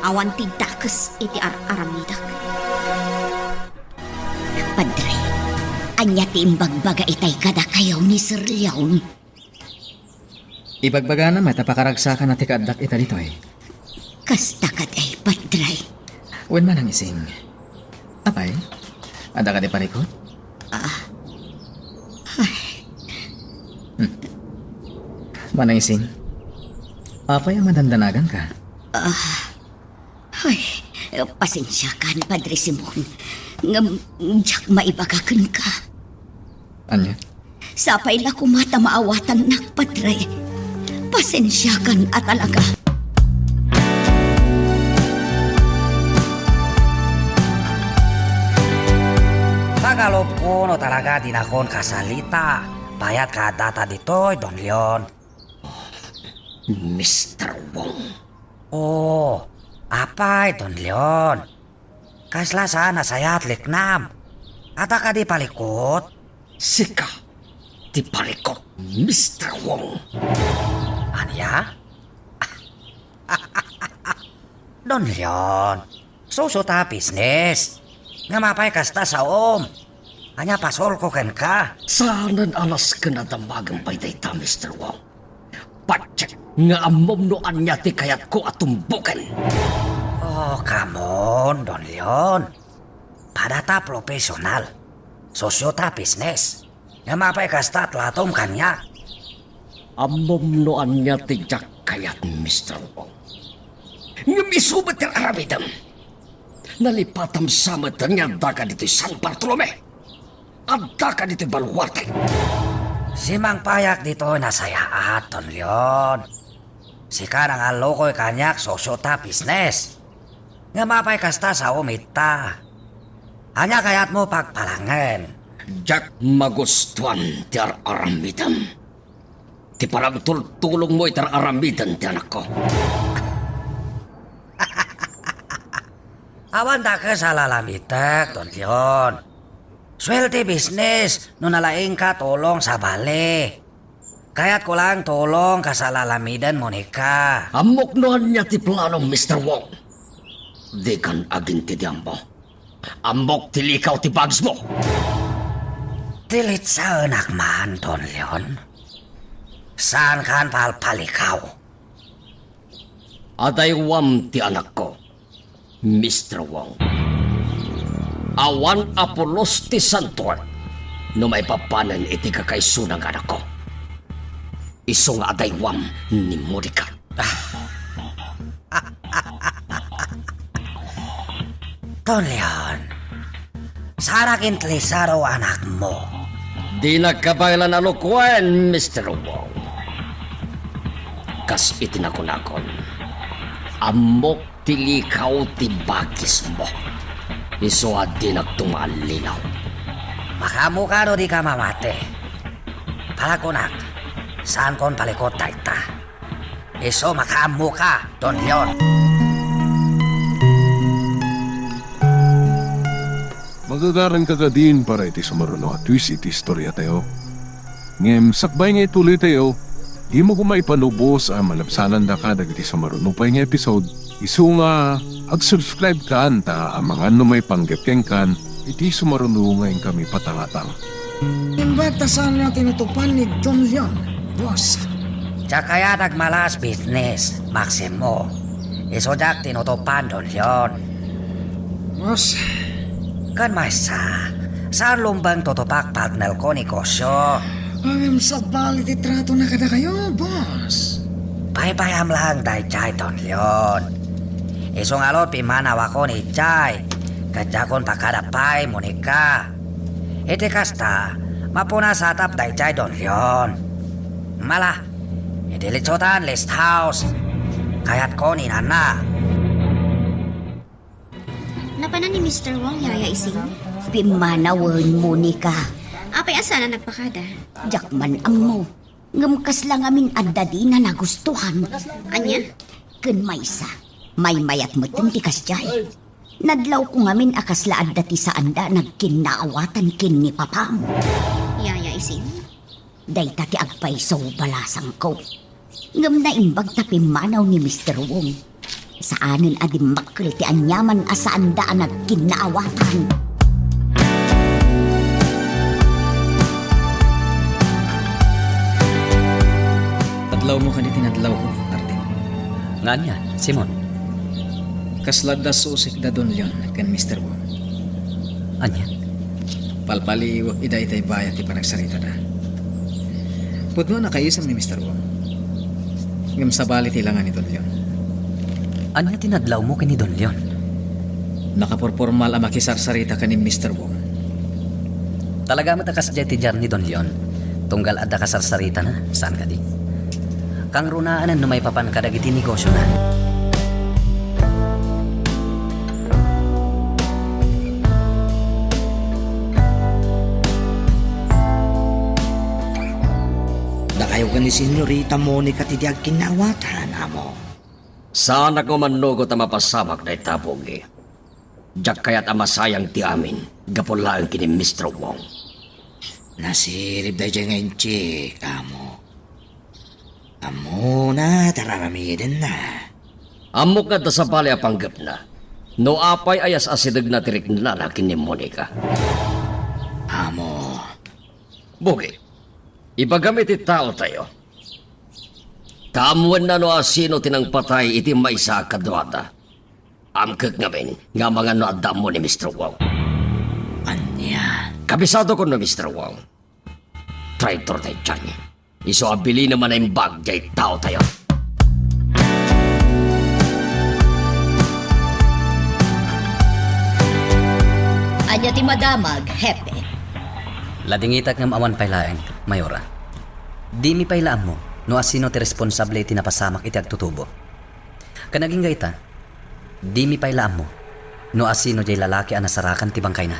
awan ti dakes iti ar-aramidek. Padre, ania ti imbagbaga itay kadakayo ni Sir Leon? Ibagbagana met a pakaragsakanna ti kaaddak ita ditoy. Kasta kadi, Padre. Wen, Manang Ising. Apay, adda kadi parikut? Ah. Ay. Hmm. Manang Ising, apay a madandanaganka? Ah. Ay, pasensiakan, Padre Simon. Ngem, diak maibaga kenka. Ania? Sapay la koma ta maawatannak, Padre. Pasensiakan a talaga. Magalupko no talaga dinakon kasalita. Payat ka data ditoy, Don Leon. Mister Wong. Oh, apay, Don Leon? Kasla saan a sayaat liknam? Adda kadi parikut? Sika ti parikut, Mister Wong. Ania? Don Leon, sosio ta business. Ngem apay kasta saom? Ania pasurko kenka? Saanen a nasken a damagem pay dayta, Mister Wong. Patiek nga ammom no ania ti kayatko a tumboken. Oh, come on, Don Leon. Padata professional. Sosio ta business. Ngem apay kasta a tlatom kaniak? Ammom no ania ti diak kayat, Mister Wong. Ngem isu met ti aramidem. Nalipatam sa met nga addaka ditoy San Bartolome. Addaka ditoy baluarte. Simangpayak ditoy nasayaat, Don Leon. Sika nangallukoy kaniak sosio ta business. Ngem apay kasta saom ita? Ania kayatmo pagpalangen? Diak magustuan ti ar-aramidem. Ti panagtultulongmo iti ar-aramiden ti anakko. Awan dakes a lalamitek, Don Leon. Suwerte business no nalaingka tulong sabali. Kayatko laeng tulong kas a lalamiden, Monica. Ammok no ania ti planom, Mister Wong. Dikan agintidiammo. Ammok ti likaw ti bagsmo. Ti litsaenak man, Don Leon. Saankan palpalikaw. Adaywam ti anakko, Mister Wong. Awan a pulos ti santuek no maipapanen iti kakaisuna nga anakko. Isu nga adaywam ni Monica. Don Leon, saanak intlisaro anakmo. Dinak kabaelan a lukuen, Mister Wong. Kas iti nakunakon, ammok ti likaw ti bagismo. Isu a dinak tumallilaw. Makaammoka no dika mamati. Palakunak, saankon palikut dayta. Isu makaammoka, Don Leon. Magagaranka kadin para iti sumaruno a twist iti istoriatayo. Ngem sakbay nga ituloytayo, dimo koma ipanubos a malabsanandaka dagiti sumaruno pay nga episode. Isu nga ag-subscribe kan ta amangan no maipanggep kenkan iti sumaruno nga inkami patangatang. Imbag ta saan nga tinutopan ni Don Leon, boss. Diak kayat agmalas business, Maximo. Isu diak tinutopan, Don Leon. Boss. Kan maysa, saan lumbeng tutupak partner ko negosyo. Ngem sabali ti trato na kadakayo, boss. Paypayam lang daydiay, Don Leon. Isu ngarud, pimmanawakon idiay, ket diakon pakada pay, Monica. Iti kasta, mapuna satap daydiay, Don Leon. Mala, idi litsutan, list house. Kayatko ni Nana. Napanan ni Mister Wong, Yaya Ising? Pimmanawen, Monica. Apay a saan a nagpakada? Diak man ammo. Ngem kasla ngamin adda dina nagustuhan. Ania? Ken maysa, maymayat metten ti kasdiay. Nadlawko ngamin a kasla adda ti saanda a nagkinnaawatan ken ni papam. Yaya Ising? Dayta ti agpayso, balasangko. Ngem naimbag ta pimmanaw ni Mister Wong. Saanen a dimmakkel ti aniaman a saanda a nagkinnaawatan. Adlawmo ken iti nadlawko, Arden. Nga ania, Simon? Kasla adda susik da Don Leon ken Mister Wong. Ania? Palpaliiwek ida itay bayat ti panagsaritada. Pudno a nakaisem ni Mister Wong. Ngem sabali ti langa ni Don Leon. Ania ti nadlawmo ken ni Don Leon? Nakapurpormal a makisarsarita ken ni Mister Wong. Talaga met a kasdiay ti diar ni Don Leon. Tunggal adda kasarsaritana, saan kadi? Kangrunaanen no maipapan kadagiti negosiona. Dakayo ken ni Senyorita Monica ti di agkinnaawatan, amo. Saanak nga mannugot a mapasamak dayta a bugi. Diak kayat a masayang ti amin gapu laeng ken ni Mister Wong. Nasirib daydiay nga inchik, amo. Ammona ti ar-aramidenna. Ammok nga adda sabali a panggepna. No apay a yas-asidegna ti riknana ken ni Monica. Amo. Bugi, ibagam iti taotayo. Ta ammoenna no asino ti nangpatay iti maysa a kaduada. Amkek ngamin nga amangan no adda ammo ni Mister Wong. Ania? Kabisadokon no Mister Wong. Traitor daydiay. Isu a bilinem a naimbag diay taotayo. Ania ti madamag, Hepe? Ladingitak ngem awan pay laeng, Mayora. Dimi pay la ammo no asino ti responsable iti napasamak iti agtutubo. Ken agingga ita, dimi pay la ammo no asino diay lalaki a nasarakan ti bangkayna.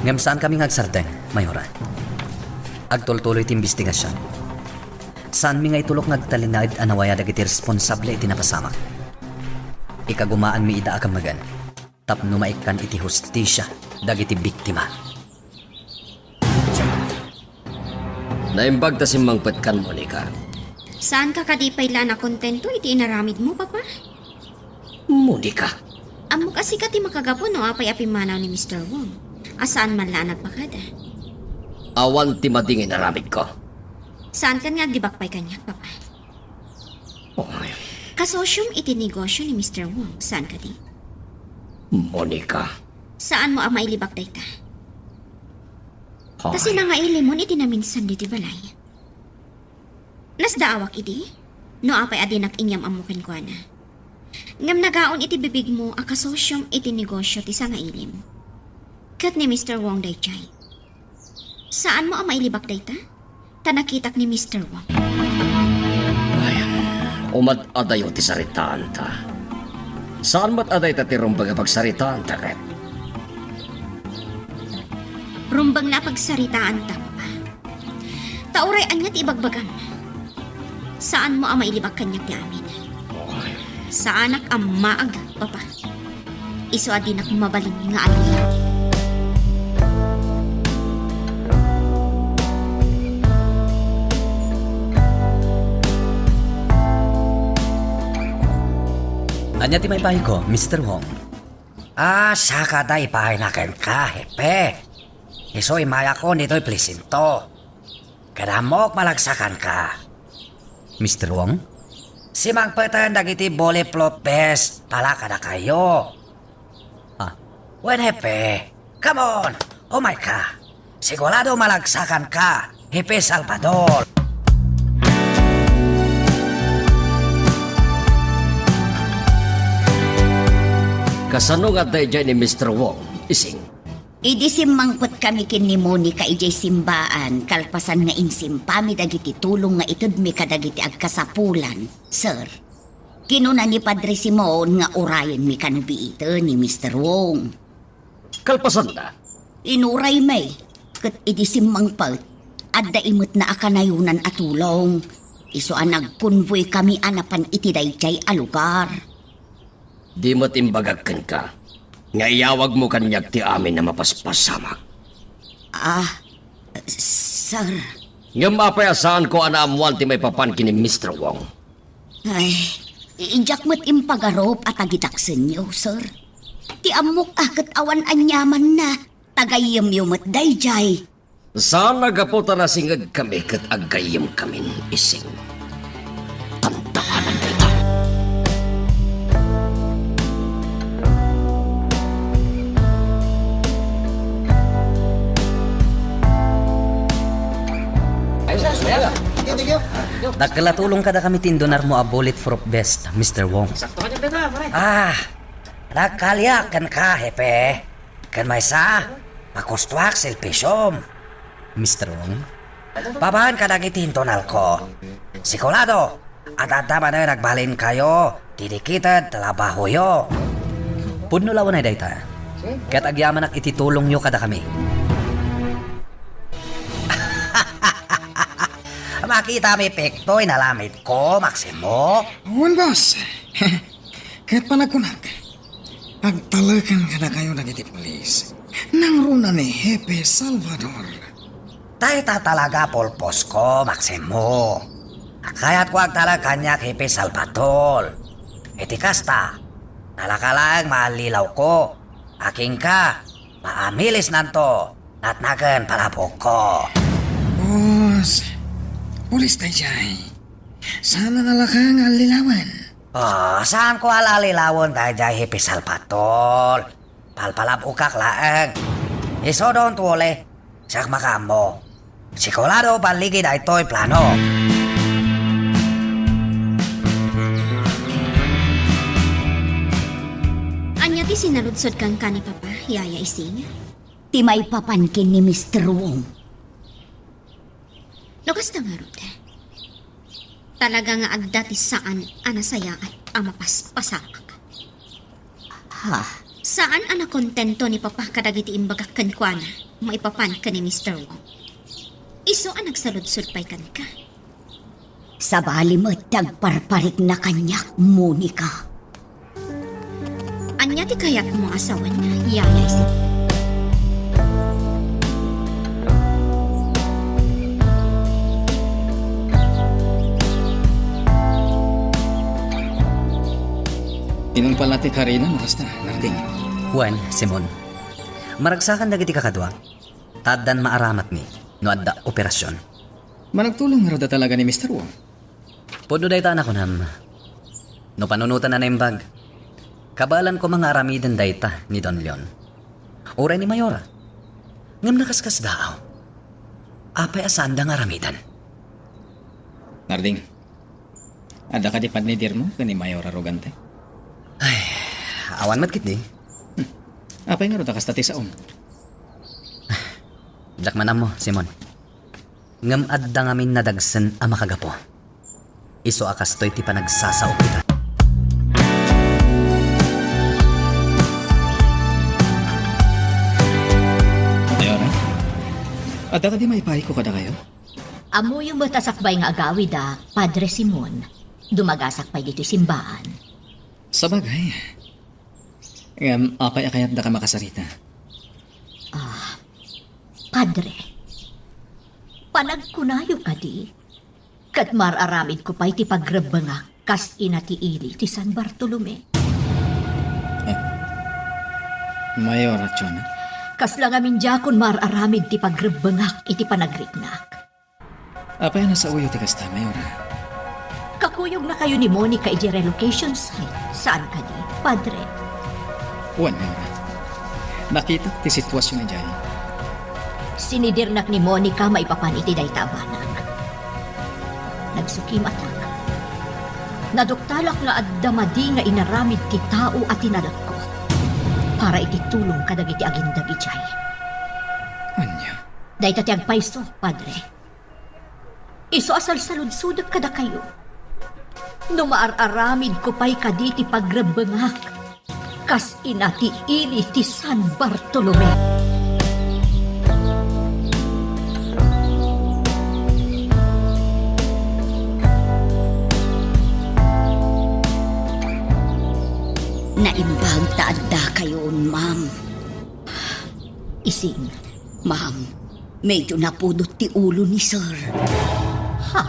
Ngem saankami nga agsardeng, Mayora. Agtultuloy ti imbestigasion. Saanmi nga itulok nga agtalinaed a nawaya dagiti responsable iti napasamak. Ikagumaanmi ida a kammegen tapno maikkan iti hustisia dagiti biktima. Naimbag ta simmangpetkan, Monica. Saanka kadi pay la nakontento iti inaramidmo, Papa? Monica. Ammok a sika ti makagapu no apay a pimmanaw ni Mister Wong, a saan man la a nagpakada. Awan ti madi nga inaramidko. Saankan nga aglibak pay kaniak, Papa? Oy. Kasosiom iti negosio ni Mister Wong, saan kadi? Monica. Saanmo a mailibak dayta? Oy. Ta sinangailimon iti naminsan ditoy balay. Nasdaawak idi, no apay a dinak inyam-ammo kenkuana. Ngem nagaon iti bibigmo a kasosiom iti negosio ti sangailim. Ket ni Mister Wong daydiay. Saanmo a mailibak dayta? Ta nakitak ni Mister Wong. Ay, umad-adayo ti saritaanta. Saan met a dayta ti rumbeng a pagsaritaanta ket? Rumbeng a pagsaritaanta, Papa. Ta uray ania ti ibagbagam? Saanmo a mailibak kaniak ti amin. Saanak a maag, Papa. Isu a dinak mabalin nga allilaw. Ania ti maipahiko, Mister Wong? Ah, saka da ipahina kenka, Hepe. Isu imayakon ditoy presinto. Ket ammok malagsakanka. Mister Wong? Simangpeten dagiti bulletproof vest pala kadakayo. Ah. Wen, Hepe, come on, umayka. Sigurado malagsakanka, Hepe Salvador. Kasano nga adda idiay ni Mister Wong, Ising? Idi simmangpetkami ken ni Monica idiay simbaan, kalpasan nga insimpami dagiti tulong nga itedmi kadagiti agkasapulan, sir, kinuna ni Padre Simon nga urayenmi kano biiten ni Mister Wong. Kalpasanna? Inuraymi, ket idi simmangpet, adda imetna a kanayonan a tulong. Isu a nagkonvoykami a napan iti daydiay a lugar. Di met imbagak kenka nga iyawagmo kaniak ti amin a mapaspasamak. Ah, sir. Ngem apay a saanko a naammoan ti maipapan ken ni Mister Wong? Ay, diak met impagarup a tagidaksenyo, sir. Ti ammok a ket awan aniamanna, ta gayyemyo met daydiay. Saan a gapu ta nasingedkami ket aggayyemkamin, Ising. Tandaanan dayta. Dakkel a tulong kadakami ti indunarmo a bulletproof vest, Mister Wong. Ah, nagkaliak kenka, Hepe. Ken maysa, pakustoak silpisiom. Mister Wong? Babaen kadagiti indunarko. Sigurado, adda manen agbalinkayo ti dikited trabahoyo. Pudno la unay dayta. Ket agyamanak iti tulongyo kadakami. Makitami pektoy nalamit ko, Maximo. Wen, boss. Ket panagkunak, agtaleken kadakayo dagiti pulis. Nangruna ni Hepe Salvador. Dayta talaga pulposko, Maximo. Kayatko agtalek kaniak, Hepe Salvatore. Iti kasta, nalaka laeng maallilawko. Akinka, maamilisnanto, natnaken palabokko. Boss, pulis daydiay. Saan a nalaka nga allilawen? Oh, saanko a allilawen daydiay, Hepe Salvatore. Palpalabokak laeng. Isodon tuoli. Siak makaammo. Sigurado balligi daytoy plano. Ania ti sinaludsod kenka ni Papa, Yaya Ising? Ti maipapan ken ni Mister Wong. No kasta ngarud, talaga nga adda ti saan a nasayaat a mapaspasamak. Ha? Saan a nakontento ni Papa kadagiti imbagak kenkuana maipapan ken ni Mister Wong. Isu a nagsaludsod pay kenka. Sabali met ti agparparikna kaniak, Monica. Ania ti kayatmo a sawen, Yaya Ising? Inungpal la ti karina no kasta, Narding. Wen, Simon. Maragsakan dagiti kakaduak, ta addan maaramatmi no adda operasion. Managtulong ngarud talaga ni Mister Wong? Pudno dayta a nakunam. No panunoten a naimbag, kabaelan koma nga aramiden dayta ni Don Leon. Uray ni Mayora. Ngem nakaskasdaaw. Apay a saanda nga aramiden? Narding, adda kadi pannidirmo ken ni Mayora Rogante? Ay, awan met ketdi. Hmm. Apay ngarud a kasta ti saom? Diak man ammo, Simon. Ngem adda ngamin nadagsen a makagapu. Isu a kastoy ti panagsasao kita. Ayona, adda kadi maipayko kadakayo? Ammoyo met a sakbay nga agawidak, Padre Simon. Dumagasak pay ditoy simbaan. Sabagay. Ngem apay a kayatdak a makasarita? Ah, Padre, panagkunayo kadi, ket mar-aramidko pay ti pagrebbengak kas ina ti ili ti San Bartolome. Ah, Mayora Chona? Kasla ngamin diakon mar-aramid ti pagrebbengak iti panagriknak. Apay a nasaoyo ti kasta, Mayora? Kakuyognakayo ni Monica idiay relocation site, saan kadi, Padre? Wen, Mayora. Nakitak ti situasion idiay. Sinidirnak ni Monica maipapan iti dayta a banag. Nagsukimatak. Naduktalak nga adda madi nga inaramid ti tao a tinadekko para iti tulong kadagiti agindeg idiay. Ania? Dayta ti agpayso, Padre. Isu a salsaludsodek kadakayo, no maar-aramidko pay kadi ti pagrebbengak kas ina ti ili ti San Bartolome. Naimbag ta addakayon, ma'am. Ising. Ma'am, medyo napudot ti ulo ni Sir. Ha?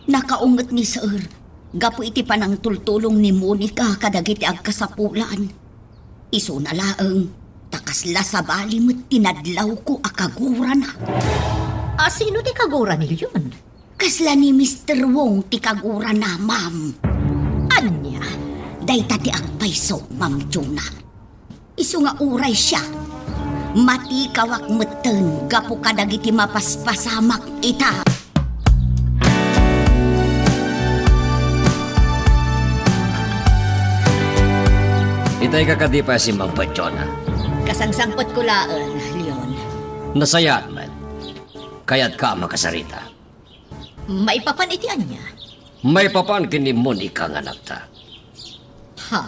Nakaunget ni Sir gapu iti panangtultulong ni Monica kadagiti agkasapulan. Isuna laeng, ta kasla sabali met ti nadlawko a kagurana. A, sino ti kagura ni Leon? Kasla ni Mister Wong ti kagurana, ma'am. Ania? Dayta ti agpayso, Ma'am Chona. Isu nga uray siak, matikawak metten gapu kadagiti mapaspasamak ita. Itay ka kadi pay a simmangpet, Chona? Kasangsangpetko laeng, Leon. Nasayaat met. Kayatka a makasarita. Maipapan iti ania? Maipapan ken ni Monica nga anakta. Ha?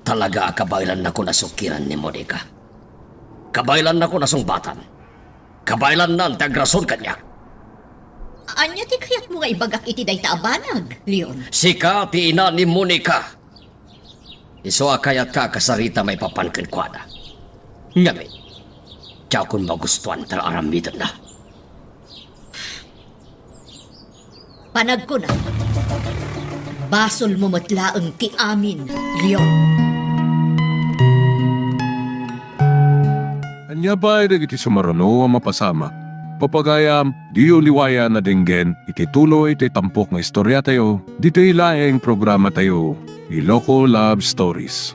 Talaga a kabaelannakon a sukiran ni Monica. Kabaelannakon a sungbatan. Kabaelannan ti agrason kaniak. Ania ti kayatmo nga ibagak iti dayta a banag, Leon? Sika ti ina ni Monica. Isu a kayatka a kasarita maipapan kenkuana. Ngamin, diakon magustuan ta aramidenna. a nagkuna, "Basolmo met laeng ti amin, Rio." Ania pay dagiti sumaruno a mapasamak? Papagayam, diyo liwayan a denggen iti tuloy ti tampok nga istoriatayo, ditoy laeng programatayo, Iloko Love Stories.